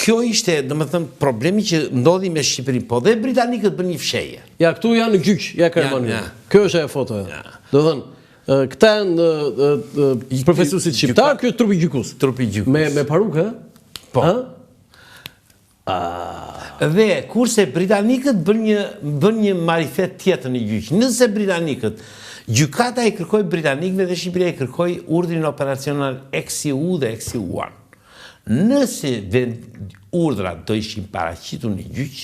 Kjo ishte, domethënë, problemi që ndodhi me Shqipërinë, po dhe britanikët bënë një fshehje. Ja, këtu janë në gjyq, ja Kermani. Kjo është ajo foto. Ja. Domethënë, këta janë përfaqësuesit shqiptar, ky është trupi gjykues. Trupi gjykues. Me me parukë, ë? Po. Ë? Dhe kurse britanikët bënë një bënë një marifet tjetër në gjyq. Nëse britanikët gjykata i kërkoi britanikëve dhe Shqipëria i kërkoi urdhrin operacional XU dhe XU1. Nëse urdhrat do ishin paraqitur në gjyq,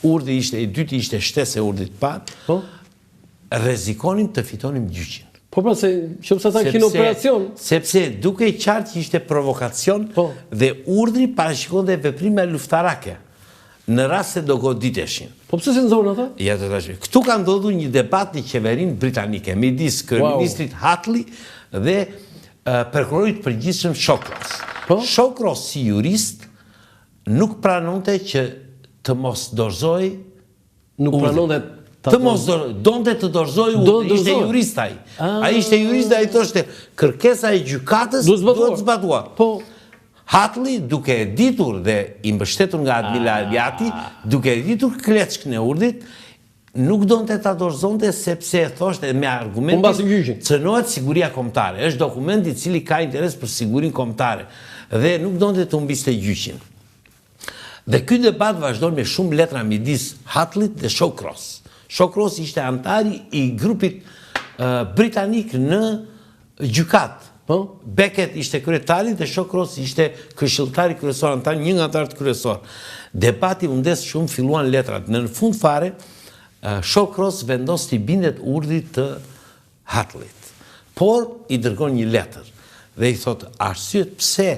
urdhri ishte i dyti ishte shtesë e urdhrit të parë, po? rrezikonim të fitonim gjyqin. Po pra se qoftë se ata kishin operacion. Sepse dukej qartë që ishte provokacion po. dhe urdhri parashikonte veprime luftarake në rast se do goditeshin. Po pse s'i nxorën ata? Ja të tash. Këtu ka ndodhur një debat në qeverinë britanike midis kryeministrit wow. Attlee dhe prokurorit të përgjithshëm Shawcross. Po? Shawcross si jurist nuk pranonte që të mos dorëzohej Nuk pranonte të mos donte të dorëzojë urdhrin, ishte jurist ai. Ah. Ai ishte jurist dhe ai thoshte kërkesa e gjykatës duhet zbatuar. Po Attlee duke e ditur dhe i mbështetur nga admiraliati, ah. duke e ditur kleçkën e urdhrit, nuk donte ta dorëzonte sepse e thoshte me argumentin cënohet siguria kombëtare. Është dokument i cili ka interes për sigurinë kombëtare dhe nuk donte të humbiste gjyqin. Dhe ky debat vazhdon me shumë letra midis Attlee-t dhe Shawcross. Shawcross ishte anëtari i grupit britanik në gjykatë. Po? Beckett ishte kryetari dhe Shawcross ishte këshilltari kryesor, anëtar, një nga anëtarët kryesor. Debati u ndez shumë, filluan letrat. Në në fund fare, Shawcross vendos t'i bindet urdhrit të Attlee-t. Por i dërgon një letër dhe i thotë arsyet pse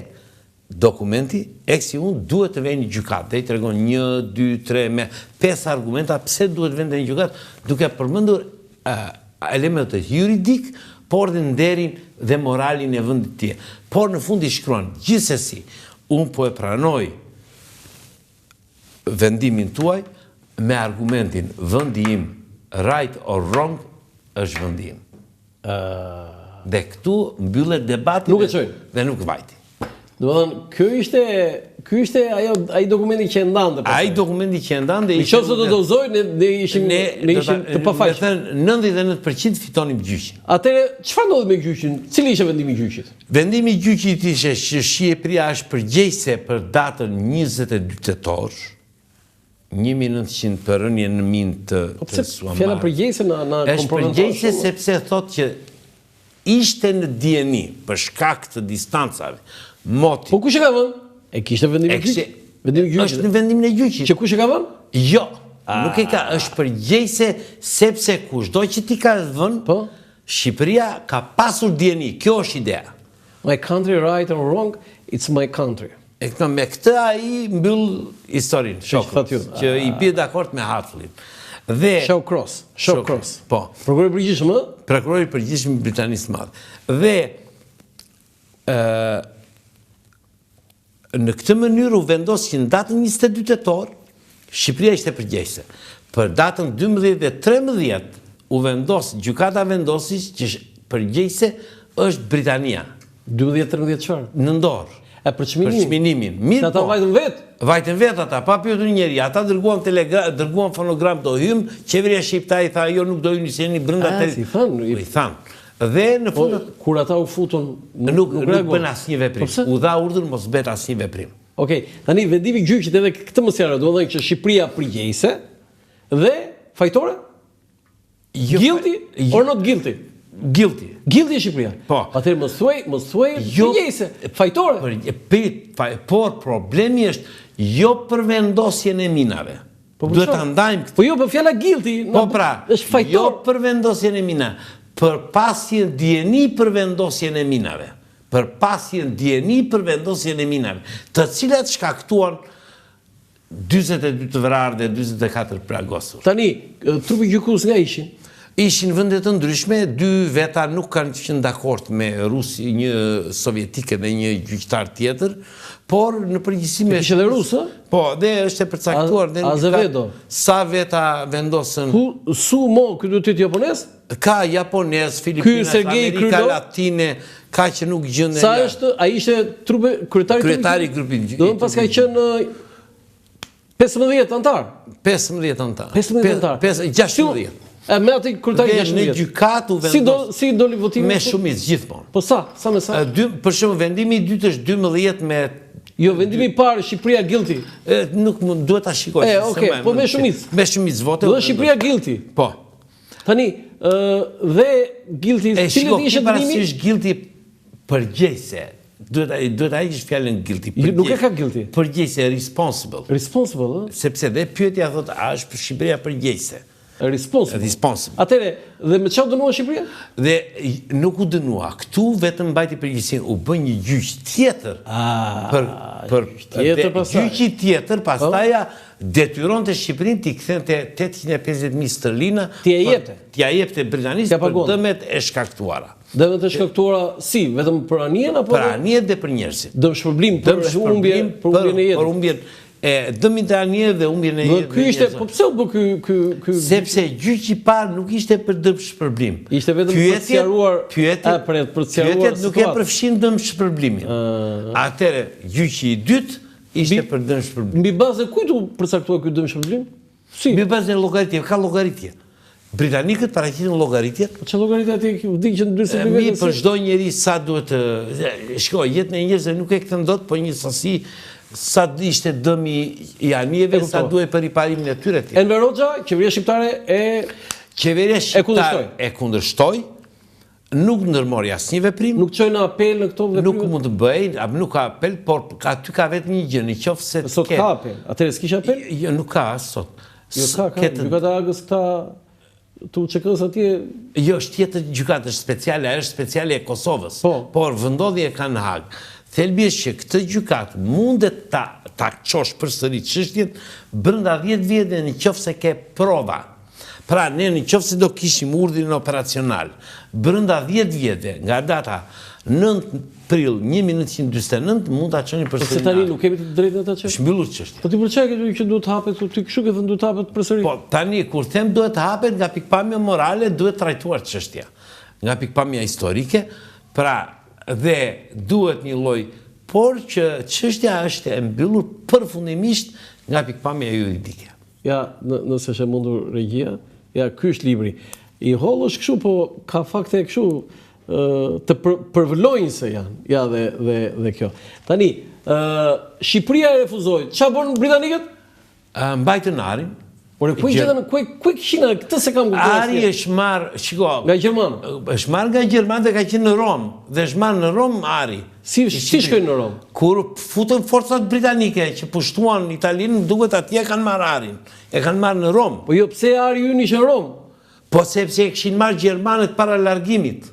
Dokumenti, XU duhet të vejë në gjykatë dhe i tregon një, dy, tre, me pesë argumenta pse duhet të vente në gjykatë, duke përmendur elementët juridikë, por dhe nderin dhe moralin e vendit të tij. Por në fund i shkruan, gjithsesi, unë po e pranoj vendimin tuaj me argumentin vendi im right or wrong është vendi im. Dhe këtu mbyllet debati nuk e çojnë. Dhe nuk vajti. Domethënë, ky ishte ky ishte ajo ai dokumenti që e ndante pastaj. Ai dokumenti që e ndante ishte. Nëse do të dorëzohej ne ne ishim ne, ne ishim të pafajshëm. Domethënë 99% fitonim gjyqin. Atëherë çfarë ndodhi me gjyqin? Cili ishte vendimi i gjyqit? Vendimi i gjyqit ishte që Shqipëria është përgjegjëse për datën 22 tetor 1900 për rënien në minë të po pse fjala përgjegjëse na na kompromenton. Është përgjegjëse sepse thotë që ishte në dijeni për shkak të distancave. Moti. Po kush e ka vënë? E kishte vendimin e gjyqit. Vendimi i gjyqit. Është në vendimin e gjyqit. Që kush e ka vënë? Jo. Ah. Nuk e ka, është përgjegjëse sepse kushdo që t'i ka vënë, po? Shqipëria ka pasur dijeni, kjo është idea. My country right or wrong, it's my country. E këto me këtë ai mbyll historinë, Shawcross, që i bie dakord me Attlee-n. Dhe Shawcross, Shawcross. Po. Prokurori i përgjithshëm, ë? Prokurori i përgjithshëm i Britanisë së Madhe. Dhe ë në këtë mënyrë u vendos që në datën 22 tetor Shqipëria ishte përgjegjëse. Për datën 12 dhe 13 u vendos, gjykata vendosi që përgjegjëse është Britania. 12-13 çfarë? Nëntor. E për çminimin? Për çminimin. Mirë po. Ata vajtën vetë? Vajtën vetë ata, pa pyetur njeri. Ata dërguan telegram, dërguan fonogram do hym, qeveria shqiptare i tha jo nuk do hyni se jeni brenda territorit. Si thanë? I thanë. Dhe në po, fund kur ata u futën nuk nuk, nuk bën asnjë veprim. Po u dha urdhër mos bëhet asnjë veprim. Okej, tani vendimi i gjyqit edhe këtë më sqaro, domethënë që Shqipëria përgjegjëse dhe fajtore? Jo, guilty jo, or not guilty? Guilty. Guilty Shqipëria. Po. Atëherë mos thuaj, mos thuaj jo, përgjegjëse, fajtore. Për, prit, faj, por problemi është jo për vendosjen e minave. Po, po Duhet ta ndajmë këtë. Po jo, po fjala guilty, po pra, është fajtor. Jo për vendosjen e minave, për pasjen dijeni për vendosjen e minave. Për pasjen dijeni për vendosjen e minave, të cilat shkaktuan 42 të vrarë dhe 44 plagosur. Tani, trupi gjykues nga ishin? Ishin vende të ndryshme, dy veta nuk kanë qenë dakord me Rusi, një sovjetik dhe një gjyqtar tjetër, por në përgjithësi me... Kishte dhe rusë? Po, dhe është e përcaktuar dhe në Azevedo. Sa veta vendosën... Ku, su mo, ky duhet të jetë japonez? Ka japonez, filipinas, Amerika Latine, ka që nuk gjenden. Sa është, ai ishte trupe, kryetari Kryetari i grupit. Do të paska qenë 15 anëtar. 15 anëtar. 15 anëtar. 16. E me atë kryetari 16. Në gjykatë u vendos. Si do si doli votimi? Me shumicë gjithmonë. Po sa? Sa me sa? Dy, për shembull vendimi i dytë është 12 me Jo, vendimi i parë Shqipëria guilty. E, nuk mund duhet ta shikoj. E, okay, po me shumicë. Me shumicë vote. Do Shqipëria guilty. Po. Tani, ë dhe guilty, cilët ishte dënimi? E shiko, guilty përgjegjëse. Duhet ta duhet ta heqësh fjalën guilty. Jo, nuk e ka guilty. Përgjegjëse, responsible. Responsible, ë? Sepse dhe pyetja thotë, a është Shqipëria përgjegjëse? Responsible. Responsible. Atëre, dhe me çfarë u dënua Shqipëria? Dhe nuk u dënua. Këtu vetëm mbajti përgjegjësinë, u bë një gjyq tjetër. Ah, për për tjetër pastaj. Gjyqi tjetër pastaj po. detyronte Shqipërinë t'i kthente 850.000 stërlina. T'ia jepte. T'ia jepte Britanisë për dëmet e shkaktuara. Dëmet e shkaktuara si, vetëm për anijen apo për anijet dhe për njerëzit. Dëmshpërblim për humbjen, për humbjen e jetës. Për humbjen e dëmit të anijeve dhe humbjen e jetës. Ky ishte, po pse u bë ky ky ky Sepse gjyqi i parë nuk ishte për dëmshpërblim. Ishte vetëm për të sqaruar pyetjet, për të sqaruar. Pyetjet nuk e përfshin dëmshpërblimin. Atëherë gjyqi i dytë ishte për dëmshpërblim. Mbi bazë e kujt u përcaktua ky dëmshpërblim? Si? Mbi bazën e llogaritjeve, ka llogaritje. Britanikët paraqitën llogaritjet. Po çfarë llogaritje atje vdiqën 42 vetë? Mi për çdo njeri sa duhet të shiko, jetën e njerëzve nuk e kthen dot, po një sasi sa ishte dëmi i anijeve, sa duhej për riparimin e tyre etj. Enver Hoxha, qeveria shqiptare e qeveria shqiptare e kundërshtoi, Nuk ndërmori asnjë veprim. Nuk çoi në apel në këto veprime? Nuk mund të bëhej, nuk ka apel, por aty ka vetëm një gjë, në qoftë se të Sot ka apel, atëherë s'kishte apel? Jo, nuk ka as sot. Jo, ka, ka, gjykata e Hagës këta të UÇK-së atje... Jo, është tjetër gjykatë, është speciale, ajo është speciale e Kosovës, po. por vendndodhje e ka në Hagë. Thelbi është që këtë gjykatë mundet ta, ta çosh përsëri çështjen brenda 10 vjetëve në qoftë se ke prova. Pra, ne në qoftë se do kishim urdhrin operacional, brenda 10 vjetëve, nga data 9 prill 1949, mund ta çonim përsëri. Po se tani nuk kemi të drejtën ta çojmë? Është mbyllur çështja. Po ti për çfarë ke që duhet të hapet, ti kështu ke thënë duhet të hapet përsëri? Po tani kur them duhet të hapet nga pikëpamja morale duhet trajtuar çështja. Nga pikëpamja historike, pra dhe duhet një lloj por që çështja është e mbyllur përfundimisht nga pikëpamja juridike. Ja, nëse është e mundur regjia, ja ky është libri. I hollë është kështu, po ka fakte kështu të për, përvëlonjëse janë. Ja dhe dhe dhe kjo. Tani, ë Shqipëria e refuzoi. Çfarë bënë britanikët? Ë mbajtën arin. Por ku i gjetën ku ku e kishin këtë s'e kam kuptuar. Ari është marr, shiko. Nga gjermanët. Është marr nga gjermanët dhe ka qenë në Romë dhe është marr në Romë ari. Si si shkoi në Romë? Kur futën forcat britanike që pushtuan Italinë, më duket atje kanë marrë arin. E kanë marrë në Romë. Po jo, pse ari ynë ishte në Romë? Po sepse e kishin marrë gjermanët para largimit.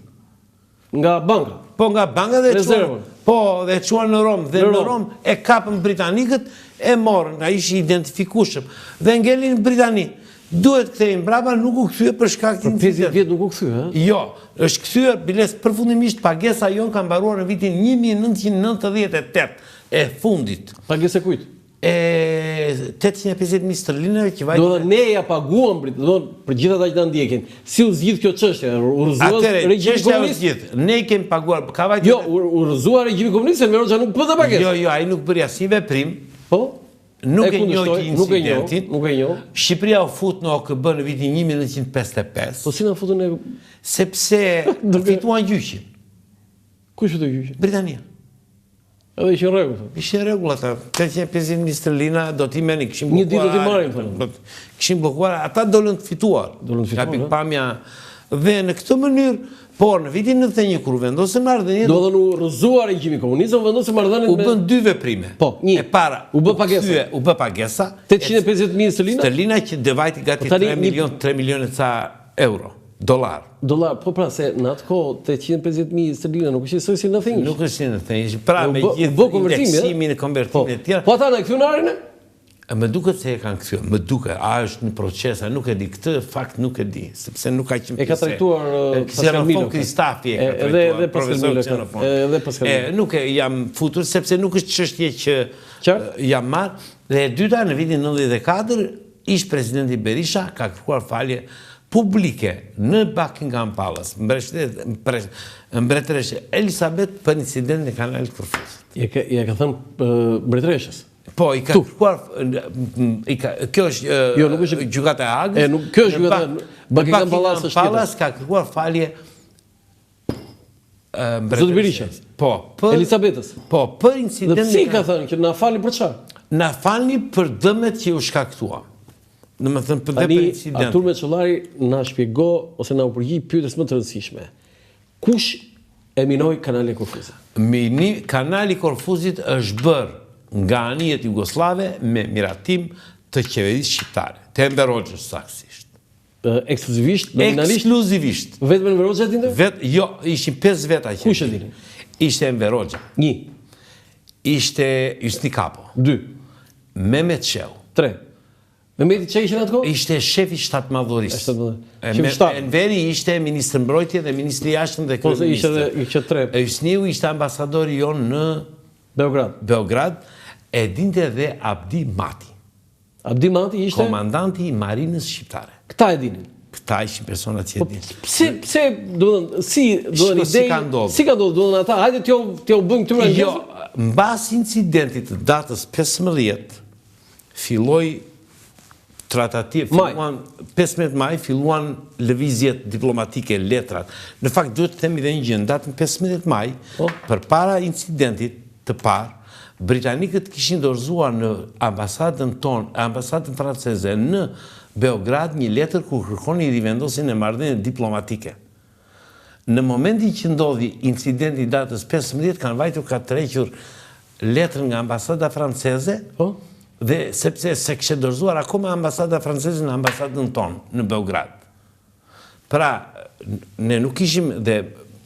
Nga banka. Po nga banka dhe e çuan. Po, dhe e çuan në Romë dhe në Romë e kapën britanikët, e morën, ai ishte i identifikueshëm dhe ngeli në Britani. Duhet kthehej mbrapa, nuk u kthye për shkak të incidentit. Për 50 vjet nuk u kthye, ë? Jo, është kthyer biles përfundimisht pagesa jonë ka mbaruar në vitin 1998, e fundit. Pagesë e kujt? E 850.000 stërlinave që vajti. Do të ne ja paguam, do të për gjithë ata që na ndjekin. Si u zgjidh kjo çështje? U rrëzua regjimi komunist? U zgjidh. Ne i kemi paguar, ka vajtur. Jo, u rrëzua regjimi komunist, Enver Hoxha nuk bënte pagesë. Jo, jo, ai nuk bëri asnjë veprim. Po? Nuk e njohti incidentin. Nuk e njohu. Shqipëria u fut në OKB në vitin 1955. Po si na futën ne? Sepse fituan gjyqin. Kush fitoi gjyqin? Britania. Edhe ishin në rregull. Ishin në rregull ata. 850.000 stërlina do t'i merrnin, kishin bllokuar. Një ditë do t'i marrin, thonë. Kishin bllokuar, ata dolën të fituar. Dolën të fituar. Nga pikëpamja dhe në këtë mënyrë Por në vitin 91 kur u vendosën marrëdhëniet, Do dhe u rrëzua regjimi komunist, u vendosën marrëdhëniet me U bën dy veprime. Po, një. E para, u bë pagesa. U bë pagesa. 850.000 stërlina? Stërlina që dhe vajti gati 3 po milion, 3 milion e ca euro, dollar. Dollar, po pra se në atë kohë 850.000 stërlina nuk është njësoj si 91. Nuk është si 91, pra me gjithë indeksimin, konvertimin e tjera. Po ata na e kthyen arin? E më duket se e kanë kthyer, më duket, a është në proces, a nuk e di, këtë fakt nuk e di, sepse nuk ka qenë E ka trajtuar Pascal Milo. Xenofon Kristafi e ka trajtuar, edhe Pascal Milo Xenofon. Edhe Pascal Milo. E, nuk e jam futur, sepse nuk është çështje që jam marrë. Dhe e dyta, në vitin 94, ish presidenti Berisha ka kërkuar falje. publike në Buckingham Palace, mbretëreshë Elisabeth për incidentin e kanalit Korfuzit. Ja ka, ja ka thënë mbretëreshës? Po, i ka kërkuar, i ka, kjo është jo, nuk është gjykata e Hagës. E, nuk, kjo është gjykata, Buckingham Palace është tjetër. Palace ka kërkuar falje Zoti Berisha. Po, për Elisabetës. Po, për incidentin. Dhe si ka thënë që na falni për çfarë? Na falni për dëmet që ju shkaktuam. Domethënë për dhe për incidentin. Artur Meçollari na shpjego ose na u përgjigj pyetjes më të rëndësishme. Kush e minoi kanalin e Korfuzit? Mini, kanali i Korfuzit është bërë nga anijet jugosllave me miratim të qeverisë shqiptare, të Enver Hoxhës saktësisht. Ekskluzivisht, nominalisht? Ekskluzivisht. Vetëm Enver Hoxha e dinte? Vet, jo, ishin 5 veta që. Kush e dinin? Ishte Enver Hoxha. Një. Ishte Hysni Kapo. 2. Mehmet Shehu. 3. Mehmeti ç'ishte në atë kohë? Ishte shefi i shtatmadhorisë. Enveri ishte ministër mbrojtje dhe ministri i jashtëm dhe po, kryeministër. Po ishte edhe që tre. Hysniu ishte ambasadori jonë në Beograd. Beograd, e dinte dhe Abdi Mati. Abdi Mati ishte komandanti i marinës shqiptare. Këta e dinin. Këta ishin personat që e po, dinin. Pse pse, domethënë, si, domethënë ide. Si ka ndodhur? Si ka ndodhur, domethënë ata, hajde t'ju t'ju bëjmë këtyre Jo, mbas incidentit të datës 15 filloi tratativ, filluan 15 maj filluan lëvizjet diplomatike, letrat. Në fakt duhet të themi edhe një gjë, në datën 15 maj, po. përpara incidentit të parë, britanikët kishin dorëzuar në ambasadën tonë, ambasadën franceze në Beograd një letër ku kërkonin rivendosjen e marrëdhënieve diplomatike. Në momentin që ndodhi incidenti i datës 15 kanë vajtur ka tërhequr letrën nga ambasada franceze, po? dhe sepse s'e kishte dorëzuar akoma ambasada franceze në ambasadën tonë në Beograd. Pra, ne nuk ishim dhe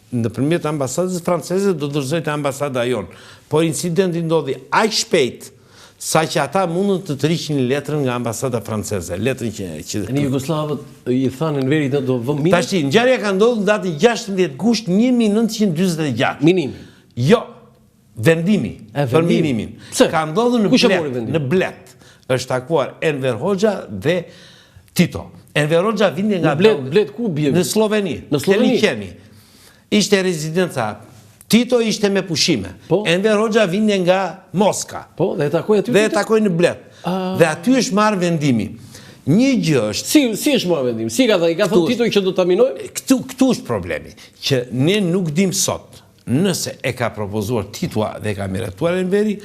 nëpërmjet ambasadës franceze do dorëzohej te ambasada jonë. Por incidenti ndodhi aq shpejt, saqë ata mundën të tërhiqnin letrën nga ambasada franceze, letrën që... që Në Jugosllavët i thanë Enverit ne do vëmë minat? Tashti, ngjarja ka ndodhur në datën 16 gusht 1946. Minimi? Jo, Vendimi për minimin. Pse? Ka ndodhur në Bled, në Bled. Është takuar Enver Hoxha dhe Tito. Enver Hoxha vinte nga Në Bled, Bled ku bie? Në Slloveni. Në Slloveni. Te liqeni. Ishte rezidenca. Tito ishte me pushime. Po. Enver Hoxha vinte nga Moska. Po, dhe e takoi aty. Dhe e takoi në Bled. Ah. Dhe aty është marrë vendimi. Një gjë është Si si është marrë vendimi? Si ka thënë? I ka thënë Tito që do ta minojmë? Këtu këtu është problemi, që ne nuk dimë sot Nëse e ka propozuar Titua dhe e ka miratuar Enveri,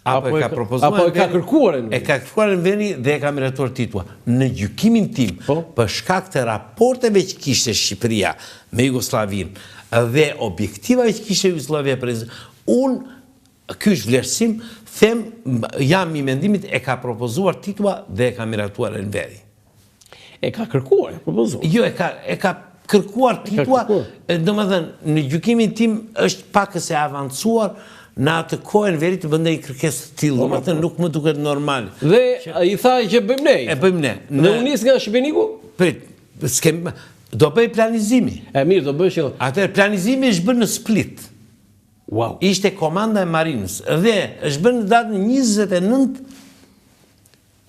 apo e ka propozuar apo e ka kërkuar Enveri. E ka kërkuar Enveri dhe e ka miratuar Titua. Në gjykimin tim, po? për shkak të raporteve që kishte Shqipëria me Jugosllavinë dhe objektivave që kishte Jugosllavia për unë ky është vlerësim, them jam i mendimit e ka propozuar Titua dhe e ka miratuar Enveri. E ka kërkuar, e propozuar. Jo, e ka, e ka kërkuar Titua, domethënë, në gjykimin tim është pakës e avancuar në atë kohë Enveri të bënte një kërkesë të tillë, po, domethënë, po. nuk më duket normal. Dhe i tha që bëjmë ne. E bëjmë ne. Dhe u nis nga Shibeniku? Prit, s'kem, do bëj planizimi. E mirë, do bësh jo. Atëherë, planizimi është bërë në Split. Wow. Ishte komanda e marinës dhe është bërë në datën 29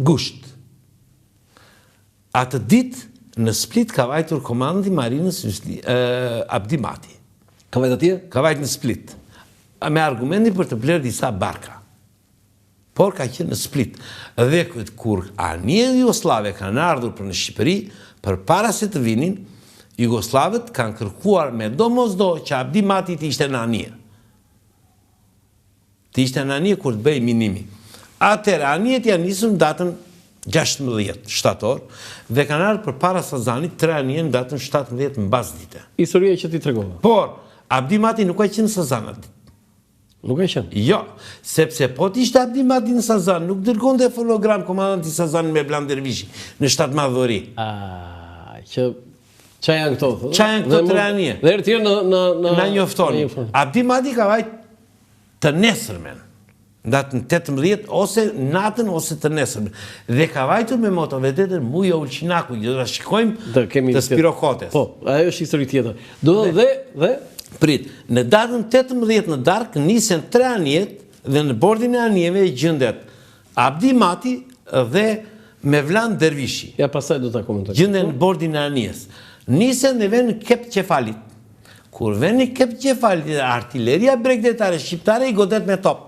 gusht. Atë ditë në Split ka vajtur komandanti i marinës Abdi Mati. Ka vajt atje? Ka vajt në Split. Me argumentin për të blerë disa barka. Por ka qenë në Split. Dhe kur anijet jugosllave kanë ardhur për në Shqipëri, përpara se të vinin, jugosllavët kanë kërkuar me domosdo që Abdi Mati të ishte në anije. Të ishte në anije kur të bëhej minimi. Atëherë, anijet janë nisur në datën 16 shtator dhe kanë ardhur përpara Sazanit tre anije në datën 17 mbasdite. Historia që ti tregova. Por, Abdi Mati nuk ka qenë në Sazan atë ditë. Nuk ka qenë? Jo, sepse po të ishte Abdi Mati në Sazan, nuk dërgonte fonogram komandanti i Sazanit Mevlan Dervishi në Shtatmadhori. A, që Ça janë këto? Ça janë këto tre anije? Dhe herë tjerë në... Na, na, na njoftoni. Abdi Mati ka vajt të nesërmen, në datën 18, ose natën, ose të nesërmen. Dhe ka vajtur me motovedetën Mujo Ulqinaku, që do ta shikojmë të, kemi, të Spiro Kotes. Po, ajo është histori tjetër. Do dhe, dhe, dhe? Prit, në datën 18 në darkë, nisen tre anijet dhe në bordin e anijeve gjëndet Abdi Mati dhe Mevlan Dervishi. Ja pastaj do ta komentoj. Gjenden në bordin e anijes. Nisen dhe venë në Kep Qefalit. Kur venë në Kep Qefalit, artileria bregdetare shqiptare i godet me top.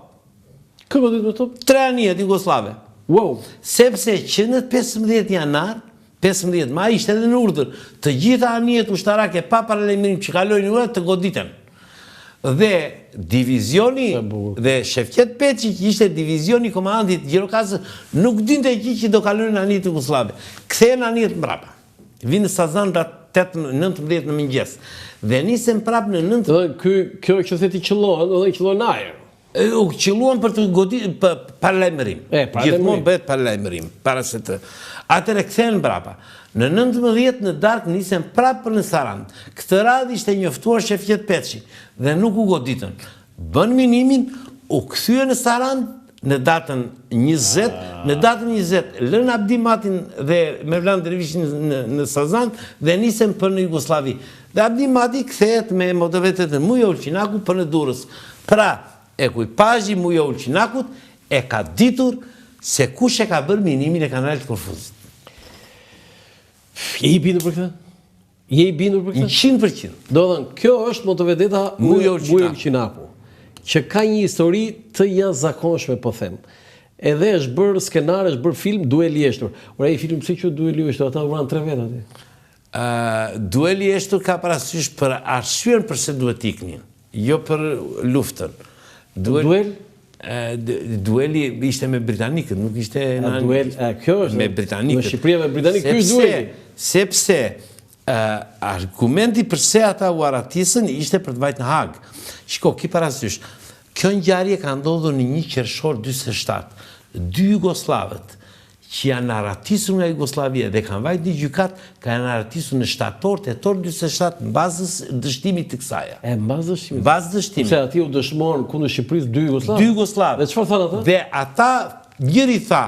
Kë godet me top? Tre anijet jugosllave. Wow. Sepse që në 15 janar, 15 maj ishte edhe në urdhër, të gjitha anijet ushtarake pa paralajmërim që kalojnë ujërat të goditen. Dhe divizioni dhe Shefqet Peçi që ishte divizioni i komandantit të Gjirokastrës nuk dinte gjë që do kalonin anijet jugosllave. Kthehen anijet mbrapa. Vijnë në Sazan datë 19 në mëngjes. Dhe nisen prapë në 19... Dhe ky, kjo që the ti qëllohen, dhe qëllohen në ajër. U qëlluan për të goditur paralajmërim. E, paralajmërim. Gjithmonë bëhet paralajmërim para se të. Atëherë kthehen mbrapa. Në 19 në darkë nisen prapë për në Sarandë. Këtë radhë ishte njoftuar Shefqet Peçi dhe nuk u goditën. Bënë minimin, u kthyen në Sarandë në datën 20, në datën 20 lënë Abdi Matin dhe Mevlan Dervishin në, në Sazan dhe nisen për në Jugosllavi. Dhe Abdi Mati kthehet me motovetetën Mujo Ulqinaku për në Durrës. Pra, ekuipazhi i Mujo Ulqinakut e ka ditur se kush e ka bërë minimin e kanalit të Korfuzit. Je i bindur për këtë? Je i bindur për këtë? 100%. Domethënë, kjo është motovedeta Mujo Ulqinaku, që ka një histori të jashtëzakonshme, po them. Edhe është bërë skenar, është bërë film Dueli i heshtur. Ore, ai film pse quhet Dueli i heshtur? Ata u vranë tre vetë aty. Dueli i heshtur ka parasysh për arsyen përse duhet të iknin, jo për luftën. Duel? Dueli ishte me britanikët, nuk ishte në duel, a kjo është me britanikët. Në Shqipëria me britanikët, ky është dueli. Sepse argumenti përse ata u arratisën ishte për të vajtë në Hagë. Shiko, ki parasysh, kjo ngjarje ka ndodhur në 1 qershor 47. Dy jugosllavët që janë arratisur nga Jugosllavia dhe kanë vajtë në gjykatë, kanë arratisur në shtator, tetor 47, mbas dështimit të kësaja. E, mbas dështimit? Mbas dështimit. Se aty u dëshmuan kundër Shqipërisë dy jugosllavë? Dy jugosllavë. Dhe çfarë thanë ata? Dhe ata, njëri tha,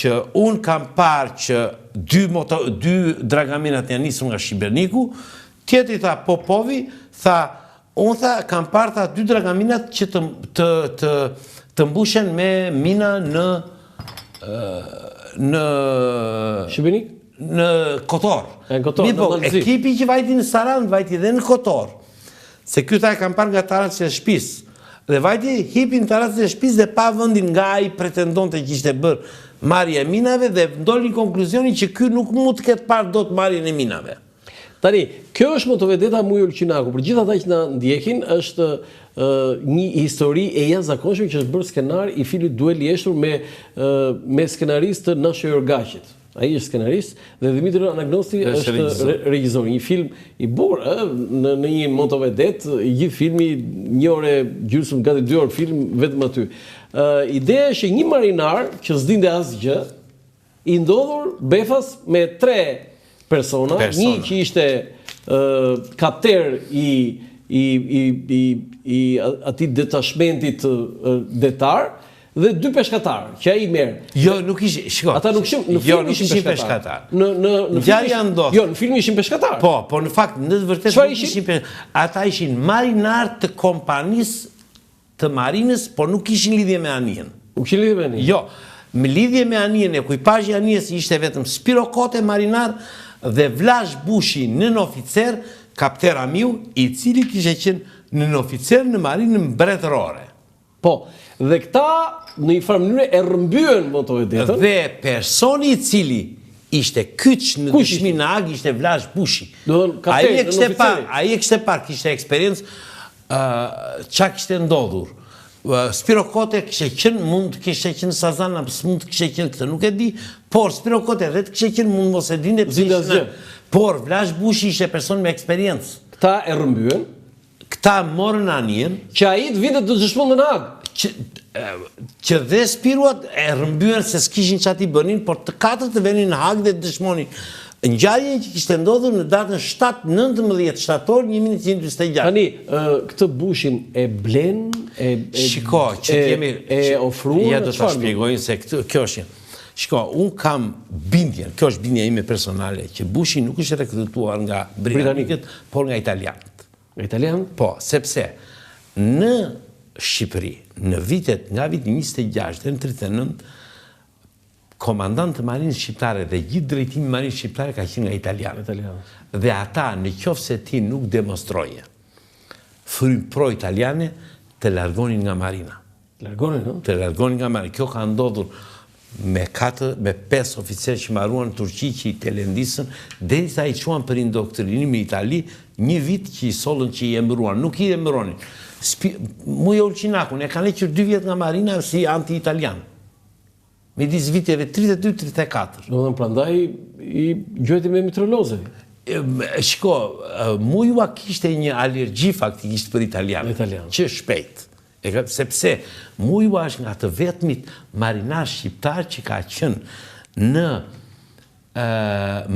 që unë kam parë që dy, moto, dy dragaminat janë nisur nga Shibeniku, tjetri tha Popovi, tha, Unë tha, kam parë tha dy dragaminat që të, të, të, të mbushen me mina në në Shibenik? Në Kotor. Në Kotor, në po, ekipi që vajti në Sarandë, vajti dhe në Kotor. Se ky tha e kam parë nga tarraca e shtëpisë. Dhe vajti hipi në tarracën e shtëpisë dhe pa vendin nga ai pretendonte që ishte bërë marrja e minave dhe doli në konkluzionin që ky nuk mund të ketë parë dot marrjen e minave. Tani, kjo është motovedeta Mujo Ulqinaku. Për gjithë ata që na ndjekin, është një histori e jashtëzakonshme që është bërë skenar i filmit Duel i heshtur me me skenarist të Nasho Jorgaqit. Ai është skenarist dhe Dhimitër Anagnosti është regjisor. Një film i bukur, ë, në në një motovedetë, i gjithë filmi një orë e gjysmë, gati dy orë film vetëm aty. Ë, ideja është që një marinar që s'dinte asgjë, I ndodhur befas me tre persona, një që ishte kapter i i i i i atij detashmentit detar dhe dy peshkatarë që ai merr. Jo, nuk ishin, shiko. Ata nuk ishin, në jo, film ishin peshkatarë. Në në në film ishin, jo, në film ishin peshkatarë. Po, po në fakt në të vërtetë nuk ishin peshkatarë. Ata ishin marinarë të kompanisë të marinës, por nuk kishin lidhje me anijen. Nuk kishin lidhje me anijen? Jo. Me lidhje me anijen, ekuipazhi i anijes ishte vetëm Spiro Kote, marinar, dhe Vlash Bushi, nënoficer, kapter Amiu, i cili kishte qenë nënoficer në marinën mbretërore. Po, dhe këta në një farë mënyre e rrëmbyen motovedetën. Dhe personi i cili ishte kyç në dëshminë në Hagë ishte Vlash Bushi. Ai e kishte parë, ai e kishte parë, kishte eksperiencë Ça kishte ndodhur? Spiro Kote kishte qenë, mund të kishte qenë Sazan, apo s'mund të kishte qenë këtë, nuk e di, por Spiro Kote edhe të kishte qenë, mund mos e dinte pse ishte në. Por Vlash Bushi ishte person me eksperiencë. Këta e rrëmbyen. Këta morën anijen. Që ai të vinte të dëshmonte në Hagë. Që, që dhe Spiruat e rrëmbyen se s'kishin ça t'i bënin, por të katër të venin në Hagë dhe të dëshmonin. Ngjarjen që kishte ndodhur në datën 7, 19 shtator 1946. Tani, këtë Bushin e blen, e Shiko, që të jemi e ofruan, ja do ta shpjegojnë se këtë kjo është një. Shiko, unë kam bindjen, kjo është bindja ime personale, që Bushi nuk është rekrutuar nga britanikët, por nga italianët. Nga italianët? Po, sepse në Shqipëri, në vitet nga viti 26 deri në 39, Komandantë të marinës shqiptare dhe gjithë drejtimi i marinës shqiptare ka qenë nga italianët. Italianët. Dhe ata, në qoftë se ti nuk demonstroje frymë pro-italiane, të largonin nga marina. Largonin, ëh? Të largonin nga marina. Kjo ka ndodhur me katër, me pesë oficerë që mbaruan në Turqi që i telendisën, derisa i çuan për indoktrinim në Itali, një vit që i sollën që i emëruan, nuk i emëronin. Spi, Mujo Ulqinakun e kanë hequr dy vjet nga marina si anti-italian. Midis viteve 32 34. Domethënë prandaj i gjuajti me mitroloze. Shiko, Mujua kishte një alergji faktikisht për italianët. Italian. Që shpejt. E ka, sepse Mujua është nga të vetmit marinar shqiptar që ka qenë në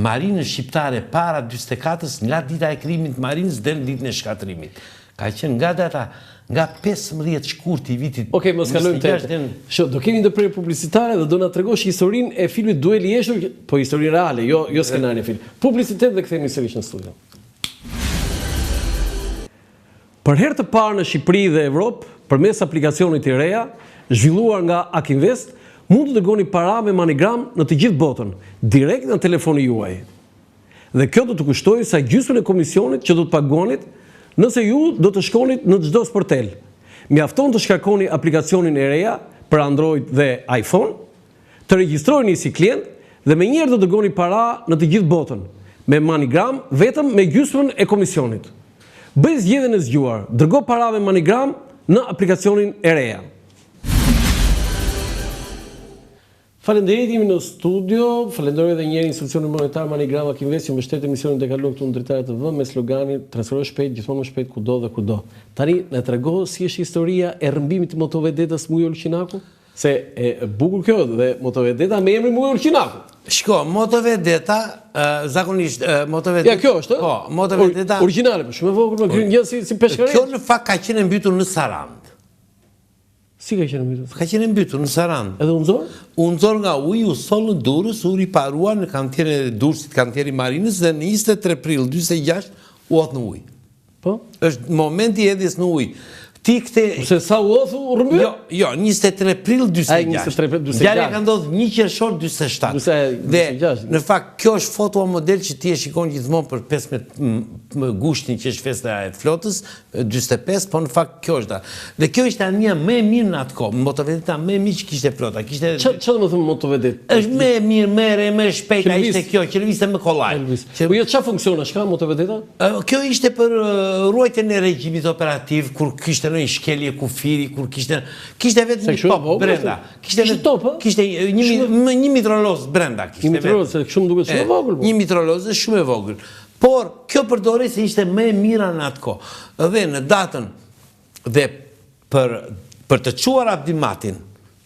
marinën shqiptare para 44-ës nga dita e krijimit të marinës deri në ditën e shkatërrimit. Ka qenë nga data nga 15 shkurti i vitit Okej, mos kalojmë te. Shiko, do kemi ndërprerje publicitare dhe do na tregosh historinë e filmit Dueli i heshtur, po historinë reale, jo jo skenarin e filmit. Publicitet dhe kthehemi sërish në studio. Për herë të parë në Shqipëri dhe Evropë, përmes aplikacionit Irea, zhvilluar nga Akinvest, mund të dërgoni para me MoneyGram në të gjithë botën, direkt nga telefoni juaj. Dhe kjo do të kushtojë sa gjysmën e komisionit që do të paguanit nëse ju do të shkonit në çdo sportel. Mjafton të shkarkoni aplikacionin Irea për Android dhe iPhone, Të regjistroheni si klient dhe menjëherë do dërgoni para në të gjithë botën, me MoneyGram vetëm me gjysmën e komisionit. Bëj zgjedhjen e zgjuar, dërgo para me MoneyGram në aplikacionin Erea. Faleminderit, jemi në studio. Falenderoj edhe një herë institucionin monetar MoneyGram Akinvest që mbështet emisionin Dekalog këtu në Dritare TV me sloganin Transfero shpejt, gjithmonë më shpejt kudo dhe kurdo. Tani na trego si është historia e rrëmbimit të motovedetës Mujo Ulqinaku? Se e bukur kjo dhe motovedeta me emrin Mujo Ulqinaku. Shiko, motovedeta, zakonisht motovedeta... Ja, kjo është, Po, motovedeta... Origjinale, po shumë e vogël, po kjo një si, si peshkareç. Kjo në fakt ka qenë e mbytur në Sarandë. Si ka qenë e mbytur? Ka qenë e mbytur në Sarandë. Edhe u nxor? U nxor nga uji, u soll në Durrës, u riparua në kantierin e Durrësit, kantieri i Marinës dhe në 23 prill 46 u hodh në ujë. Po? Është momenti i hedhjes në ujë. Ti këte... Se sa u hodh u rrëmbye? Jo, jo, 23 prill 46. 23 prill 46. Ngjarja ka ndodhur 1 qershor 47. Dhe në fakt kjo është fotoja model që ti e shikon gjithmonë për 15 gushtin që është festa e flotës, 45, po në fakt kjo është da. Dhe kjo ishte anija më e mirë në atë kohë, motovedeta më e mirë që kishte flota. Kishte Ç'a ç'a do të thotë motovedet? Është më e mirë, më e re, më e shpejtë, ishte kjo, që lëvizte më kollaj. Që... Po jo ç'a funksionesh ka motovedeta? Kjo ishte për ruajtjen e regjimit operativ, kur kishte ndonjë shkelje kufiri, kur kishte kishte vetëm një top brenda. Kishte vetëm top, ë? Kishte një një mitroloz brenda kishte. Një mitroloz, se kështu më duket shumë e vogël. Po. Një mitroloz është shumë e vogël. Por kjo përdorej se ishte më e mira në atë kohë. Dhe në datën dhe për për të çuar Abdi Matin,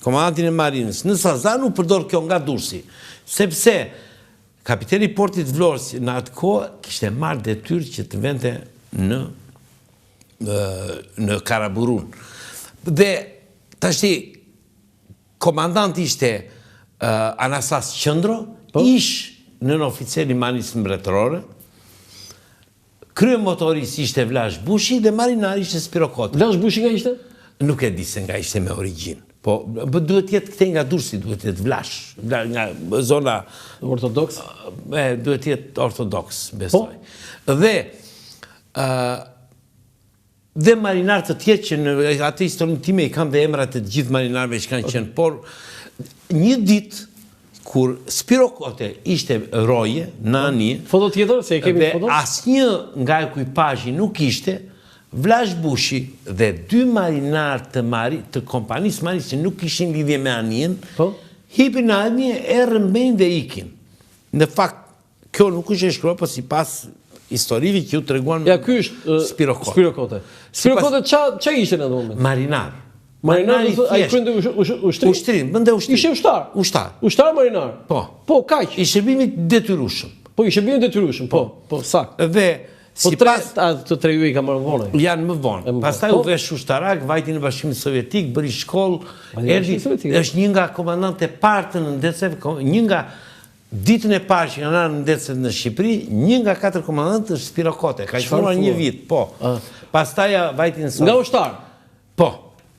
komandantin e marinës, në Sazan u përdor kjo nga Durrësi, sepse Kapiteni i portit të Vlorës në atë kohë kishte marrë detyrë që të vente në në Karaburun. Dhe tashti komandant ishte uh, Anastas Qendro, po? ish nënoficer i Marinës Mbretërore. Kryemotorist ishte Vlash Bushi dhe marinar ishte Spiro Kote. Vlash Bushi nga ishte? Nuk e di se nga ishte me origjinë. Po, po duhet të jetë këtej nga Durrësi, duhet të jetë Vlash, nga zona ortodoks. E, duhet të jetë ortodoks, besoj. Po? Dhe ë dhe marinarë të tjerë që në atë historinë time i kam dhe emrat e të gjithë marinarëve që kanë qenë, por një ditë kur Spiro Kote ishte roje në anije, foto tjetër se e kemi foto. Dhe asnjë nga ekuipazhi nuk ishte, Vlash Bushi dhe dy marinarë të mari, të kompanisë marinës që nuk kishin lidhje me anijen, po? hipin në anije e rrëmbejnë dhe ikin. Në fakt, Kjo nuk është e shkruar, po sipas historive që u treguan Ja, ky është Spiro Kote. Spiro Kote. Spiro Kote ça ça ishte në atë moment? Marinar. Marinar, ai kryente ushtri. Ushtri, bënte ushtri. Ishte ushtar. Ushtar. Ushtar marinar. Po. Po, kaq. I shërbimit detyrueshëm. Po, i shërbimit detyrueshëm, po, po, saktë. Dhe Po tre, a, të tre ju i ka marrë vonë. Janë më vonë. Pastaj u po. vesh ushtarak, vajti në Bashkimin Sovjetik, bëri shkollë, erdhi, është një nga komandantët e parë të nëndetëseve, një nga Ditën e parë që kanë ardhur nëndetëset në Shqipëri, një nga katër komandantët është Spiro Kote. Ka qëndruar një vit, po. Pastaj vajti në Nga ushtar? Po.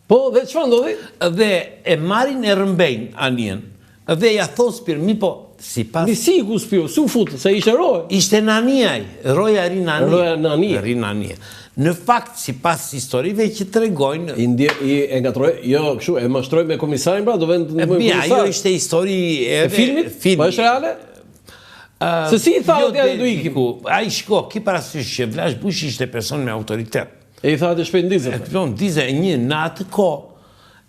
Po, dhe çfarë ndodhi? Dhe e marrin e rrëmbejnë anijen. Dhe ja thonë Spiro, mirëpo, sipas... Mi si iku Spiro, si u fut, se ishte roje? Ishte në anije ai, roja rri në anije. Roja në anije. Rri në anije. Në fakt, sipas historive që tregojnë... I ndje, i e ngatroi, jo, kështu, e mashtroi me komisarin, pra, do vend të ndihmojë komisarin. Ajo ishte histori edhe... E filmit? Filmi. Po është reale? Se si i tha jo, atje do ikim? Ai shiko, ki parasysh që Vlash Bushi ishte person me autoritet. E i tha atë shpejt ndize. E kupton, ndize një në atë kohë,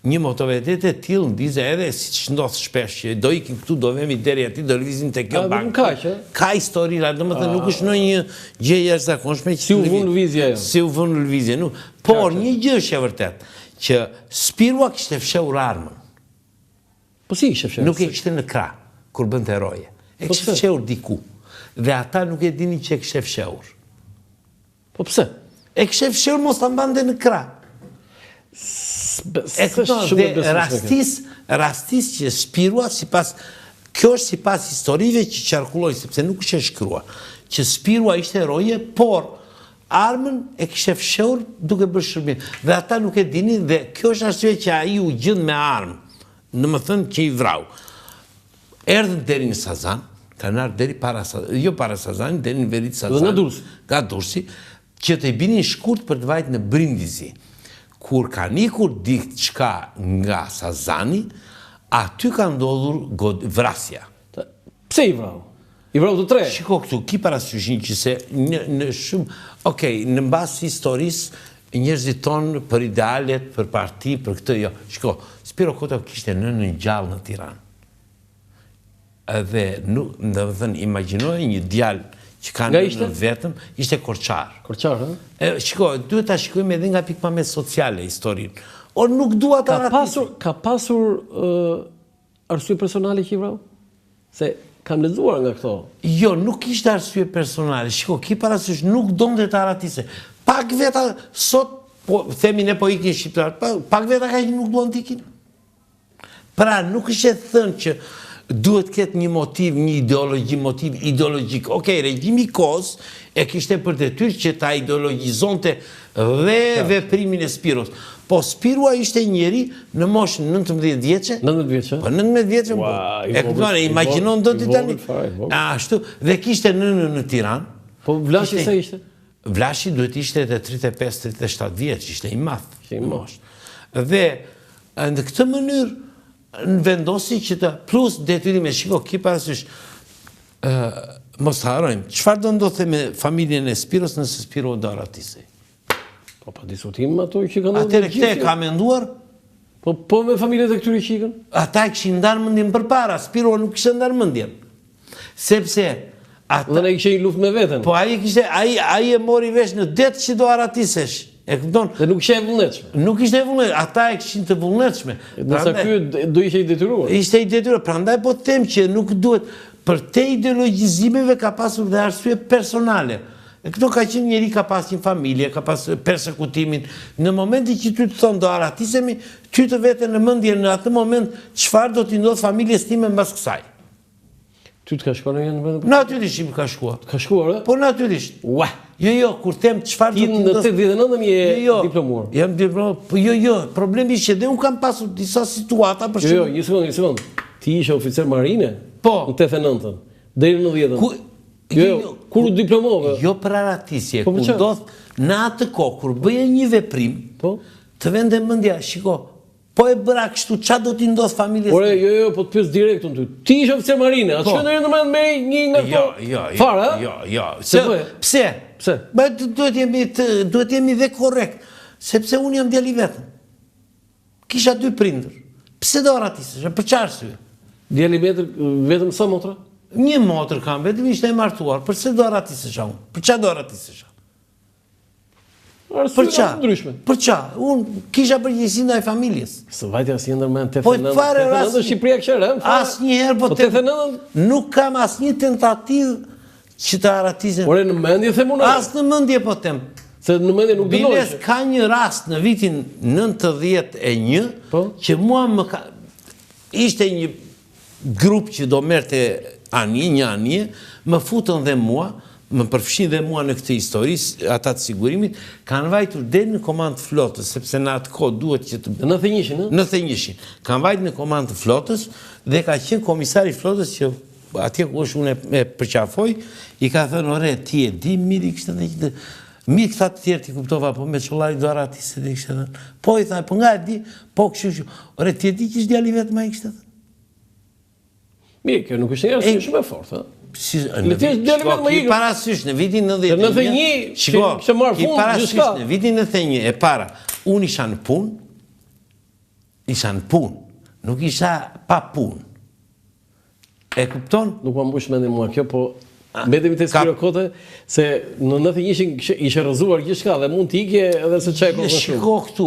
një motovetetë e tillë ndize edhe siç ndodh shpesh që do ikim këtu, do vemi deri aty, do lëvizim te kjo bankë. Ka, që? Ka historira, domethënë nuk është ndonjë gjë e jashtëzakonshme që si u vunë në lëvizje ajo. Si u vunë në lëvizje, nuk. Por një gjë është e vërtetë, që Spirua kishte fshehur armën. Po si kishte fshehur? Nuk e kishte në krah kur bënte roje. E po kishte fshehur diku. Dhe ata nuk e dinin që e kishte fshehur. Po pse? E kishte fshehur mos ta mbante në krah. E kupton, dhe rastis, rastis që Spirua sipas kjo është sipas historive që qarkullojnë sepse nuk është e shkruar, që Spirua ishte roje, por armën e kishte fshehur duke bërë shërbim. Dhe ata nuk e dinin dhe kjo është arsyeja që ai u gjend me armë, domethënë që i vrau. Erdhën deri në Sazan, kanë ardhur deri para jo para Sazanit, deri në veri të Sazanit. Dhe nga Durrësi. Nga Durrësi, që të i binin shkurt për të vajt në Brindisi. Kur kanë ikur diçka nga Sazani, aty ka ndodhur god, vrasja. Pse i vrau? I vrau të tre. Shiko këtu, ki parasysh një që se në, në shumë, okej, në mbas historisë, njerëzit tonë për idealet, për parti, për këtë, jo. Shiko, Spiro Koto kishte nënën gjallë në Tiranë. Edhe nuk, domethënë, imagjinoje një djalë që ka nënën vetëm, ishte korçar. Korçar, ë? E, shiko, duhet ta shikojmë edhe nga pikëpamja sociale historinë. Or nuk dua ta ka pasur ka pasur uh, arsye personale që i vrau? Se kam lexuar nga këto. Jo, nuk ishte arsye personale. Shiko, ki parasysh, nuk donte të arratisej. Pak veta sot po themi ne po ikin shqiptarët, pa, pak veta ka që nuk duan të ikin. Pra, nuk është e thënë që duhet ketë një motiv, një ideologji, motiv ideologjik. Okej, regjimi i kohës e kishte për detyrë që ta ideologjizonte dhe veprimin e Spiros. Po Spirua ishte njeri në moshë 19 vjeçe. 19 vjeçe? Po 19 vjeçe. Po. E kupton, e imagjinon dot ti tani. Ashtu, dhe kishte nënën në Tiranë. Po Vlashi sa ishte? Vlashi duhet ishte edhe 35-37 vjeç, ishte i madh. Ishte i madh. Dhe në këtë mënyrë në vendosi që të plus detyrime, shiko, ki parasysh, ë mos të harrojmë, çfarë do ndodhte me familjen e Spiros nëse Spiro do arratisej? Po pa diskutim ato që kanë ndodhur. Atëherë këtë e ka menduar? Po po me familjet e këtyre që ikën? Ata e kishin ndarë mendjen përpara, Spiro nuk kishte ndarë mendjen. Sepse ata Dhe ai kishte një luftë me veten. Po ai kishte ai ai e mori vesh në det që do arratisesh. E kupton? Dhe nuk ishte e vullnetshme. Nuk ishte e vullnetshme, ata e kishin të vullnetshme. Ndërsa ky do ishte i detyruar. Ishte i detyruar, prandaj po them që nuk duhet përtej ideologjizimeve ka pasur dhe arsye personale. E këto ka qenë njeri ka pas një familje, ka pas persekutimin. Në momentin që ty të thonë do arratisemi, ty të vete në mendje në atë moment çfarë do t'i ndodhë familjes time mbas kësaj. Ty të ka shkuar ndonjëherë në mendje? Natyrisht që më ka shkuar. Të ka shkuar, ë? Po natyrisht. Ua. Jo, jo, kur them çfarë do të ndodhë. Ti në 89 je jo, jo, diplomuar. Jam diplomuar. Po jo, jo, problemi është që dhe unë kam pasur disa situata për shembull. Jo, jo, një sekondë, një sekondë. Ti ishe oficer marine? Po. Në 89-ën. Deri në 90-ën. Ku Jo, jo, jo, kur u diplomove? Jo për arratisje, po, kur ndodh në atë kohë kur bëje një veprim, po, të vente mendja, shiko, Po e bëra kështu, ça do t'i ndodhë familjes Ore, jo, jo, po të pyes direkt unë ty. Ti ishe oficer marine, a të shkon ndonjëherë në mend me një nga këto? Jo, jo, jo. Fare, a? Jo, jo. Se, pse? Pse? Ba, duhet jemi të, duhet jemi dhe korrekt, sepse unë jam djalë i vetëm. Kisha dy prindër. Pse do arratisesha? Për çfarë arsye? Djalë i vetëm, vetëm sa motra? Një motër kam, vetëm ishte e martuar. Përse do arratisesha unë? Për çfarë do arratisesha? Për ça? Ndryshme. Për ça? Unë kisha përgjegjësi ndaj familjes. S'të vajti asnjë ndër mend 89. Po fare rast. Shqipëria kishte rënë. Asnjëherë po 89. Nuk kam asnjë tentativë që të arratisem. Ore në mendje them unë. As në mendje po them. Se në mendje nuk dënoj. Biles ka një rast në vitin 91 po? që mua më ka ishte një grup që do merrte anije, një anije, më futën dhe mua, Më përfshin dhe mua në këtë histori, ata të sigurimit, kanë vajtur deri në komandë të flotës, sepse në atë kohë duhet që të... Në 91-shin, ë? Në 91-shin. Kanë vajtur në komandë të flotës dhe ka qenë komisari i flotës që atje ku është unë e përqafoj, i ka thënë, ore, ti e di, mirë i kishte thënë që mirë këta të tjerë t'i kuptova, po Meçollari do arratiset i kishte thënë. Po, i tha, po nga e di, po kështu kështu. Ore, ti e di që është djali i vetëm, i kishte thënë. Mirë, kjo nuk është një arsye shumë e fortë, ë? Si, në të djali vetëm i parasysh në vitin 91. Në 91, shiko, kishte marrë fund gjithçka. Parasysh në vitin 91 e para, unë isha në punë. Isha në punë, nuk isha pa punë. E kupton? Nuk ma mbush mendjen mua kjo, po mbetemi te Spiro Kote, se në 91-shin ishte rrëzuar gjithçka dhe mund të ikje edhe se çaj kohë shumë. Shiko këtu,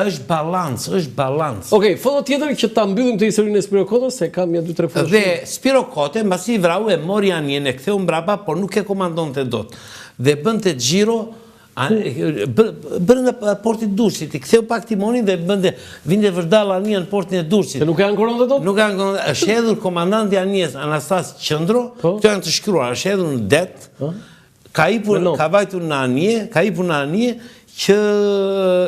është balancë, është balancë. Okej, foto tjetër që ta mbyllim këtë historinë e Spiro Kotës, se kam ja dy tre foto. Dhe Spiro Kote, mbasi i vrau e mori anijen e ktheu mbrapa, por nuk e komandonte dot. Dhe bënte xhiro brenda portit Durrësit, i ktheu pak timonin dhe bënte vinte vërdallë anija në portin e Durrësit. Se nuk e ankoronte dot? Nuk e ankoronte. Është hedhur komandanti i anijes Anastas Qendro, po. këto janë të shkruara, është hedhur në det. Po. Ka hipur, ka vajtur në anije, ka hipur në anije që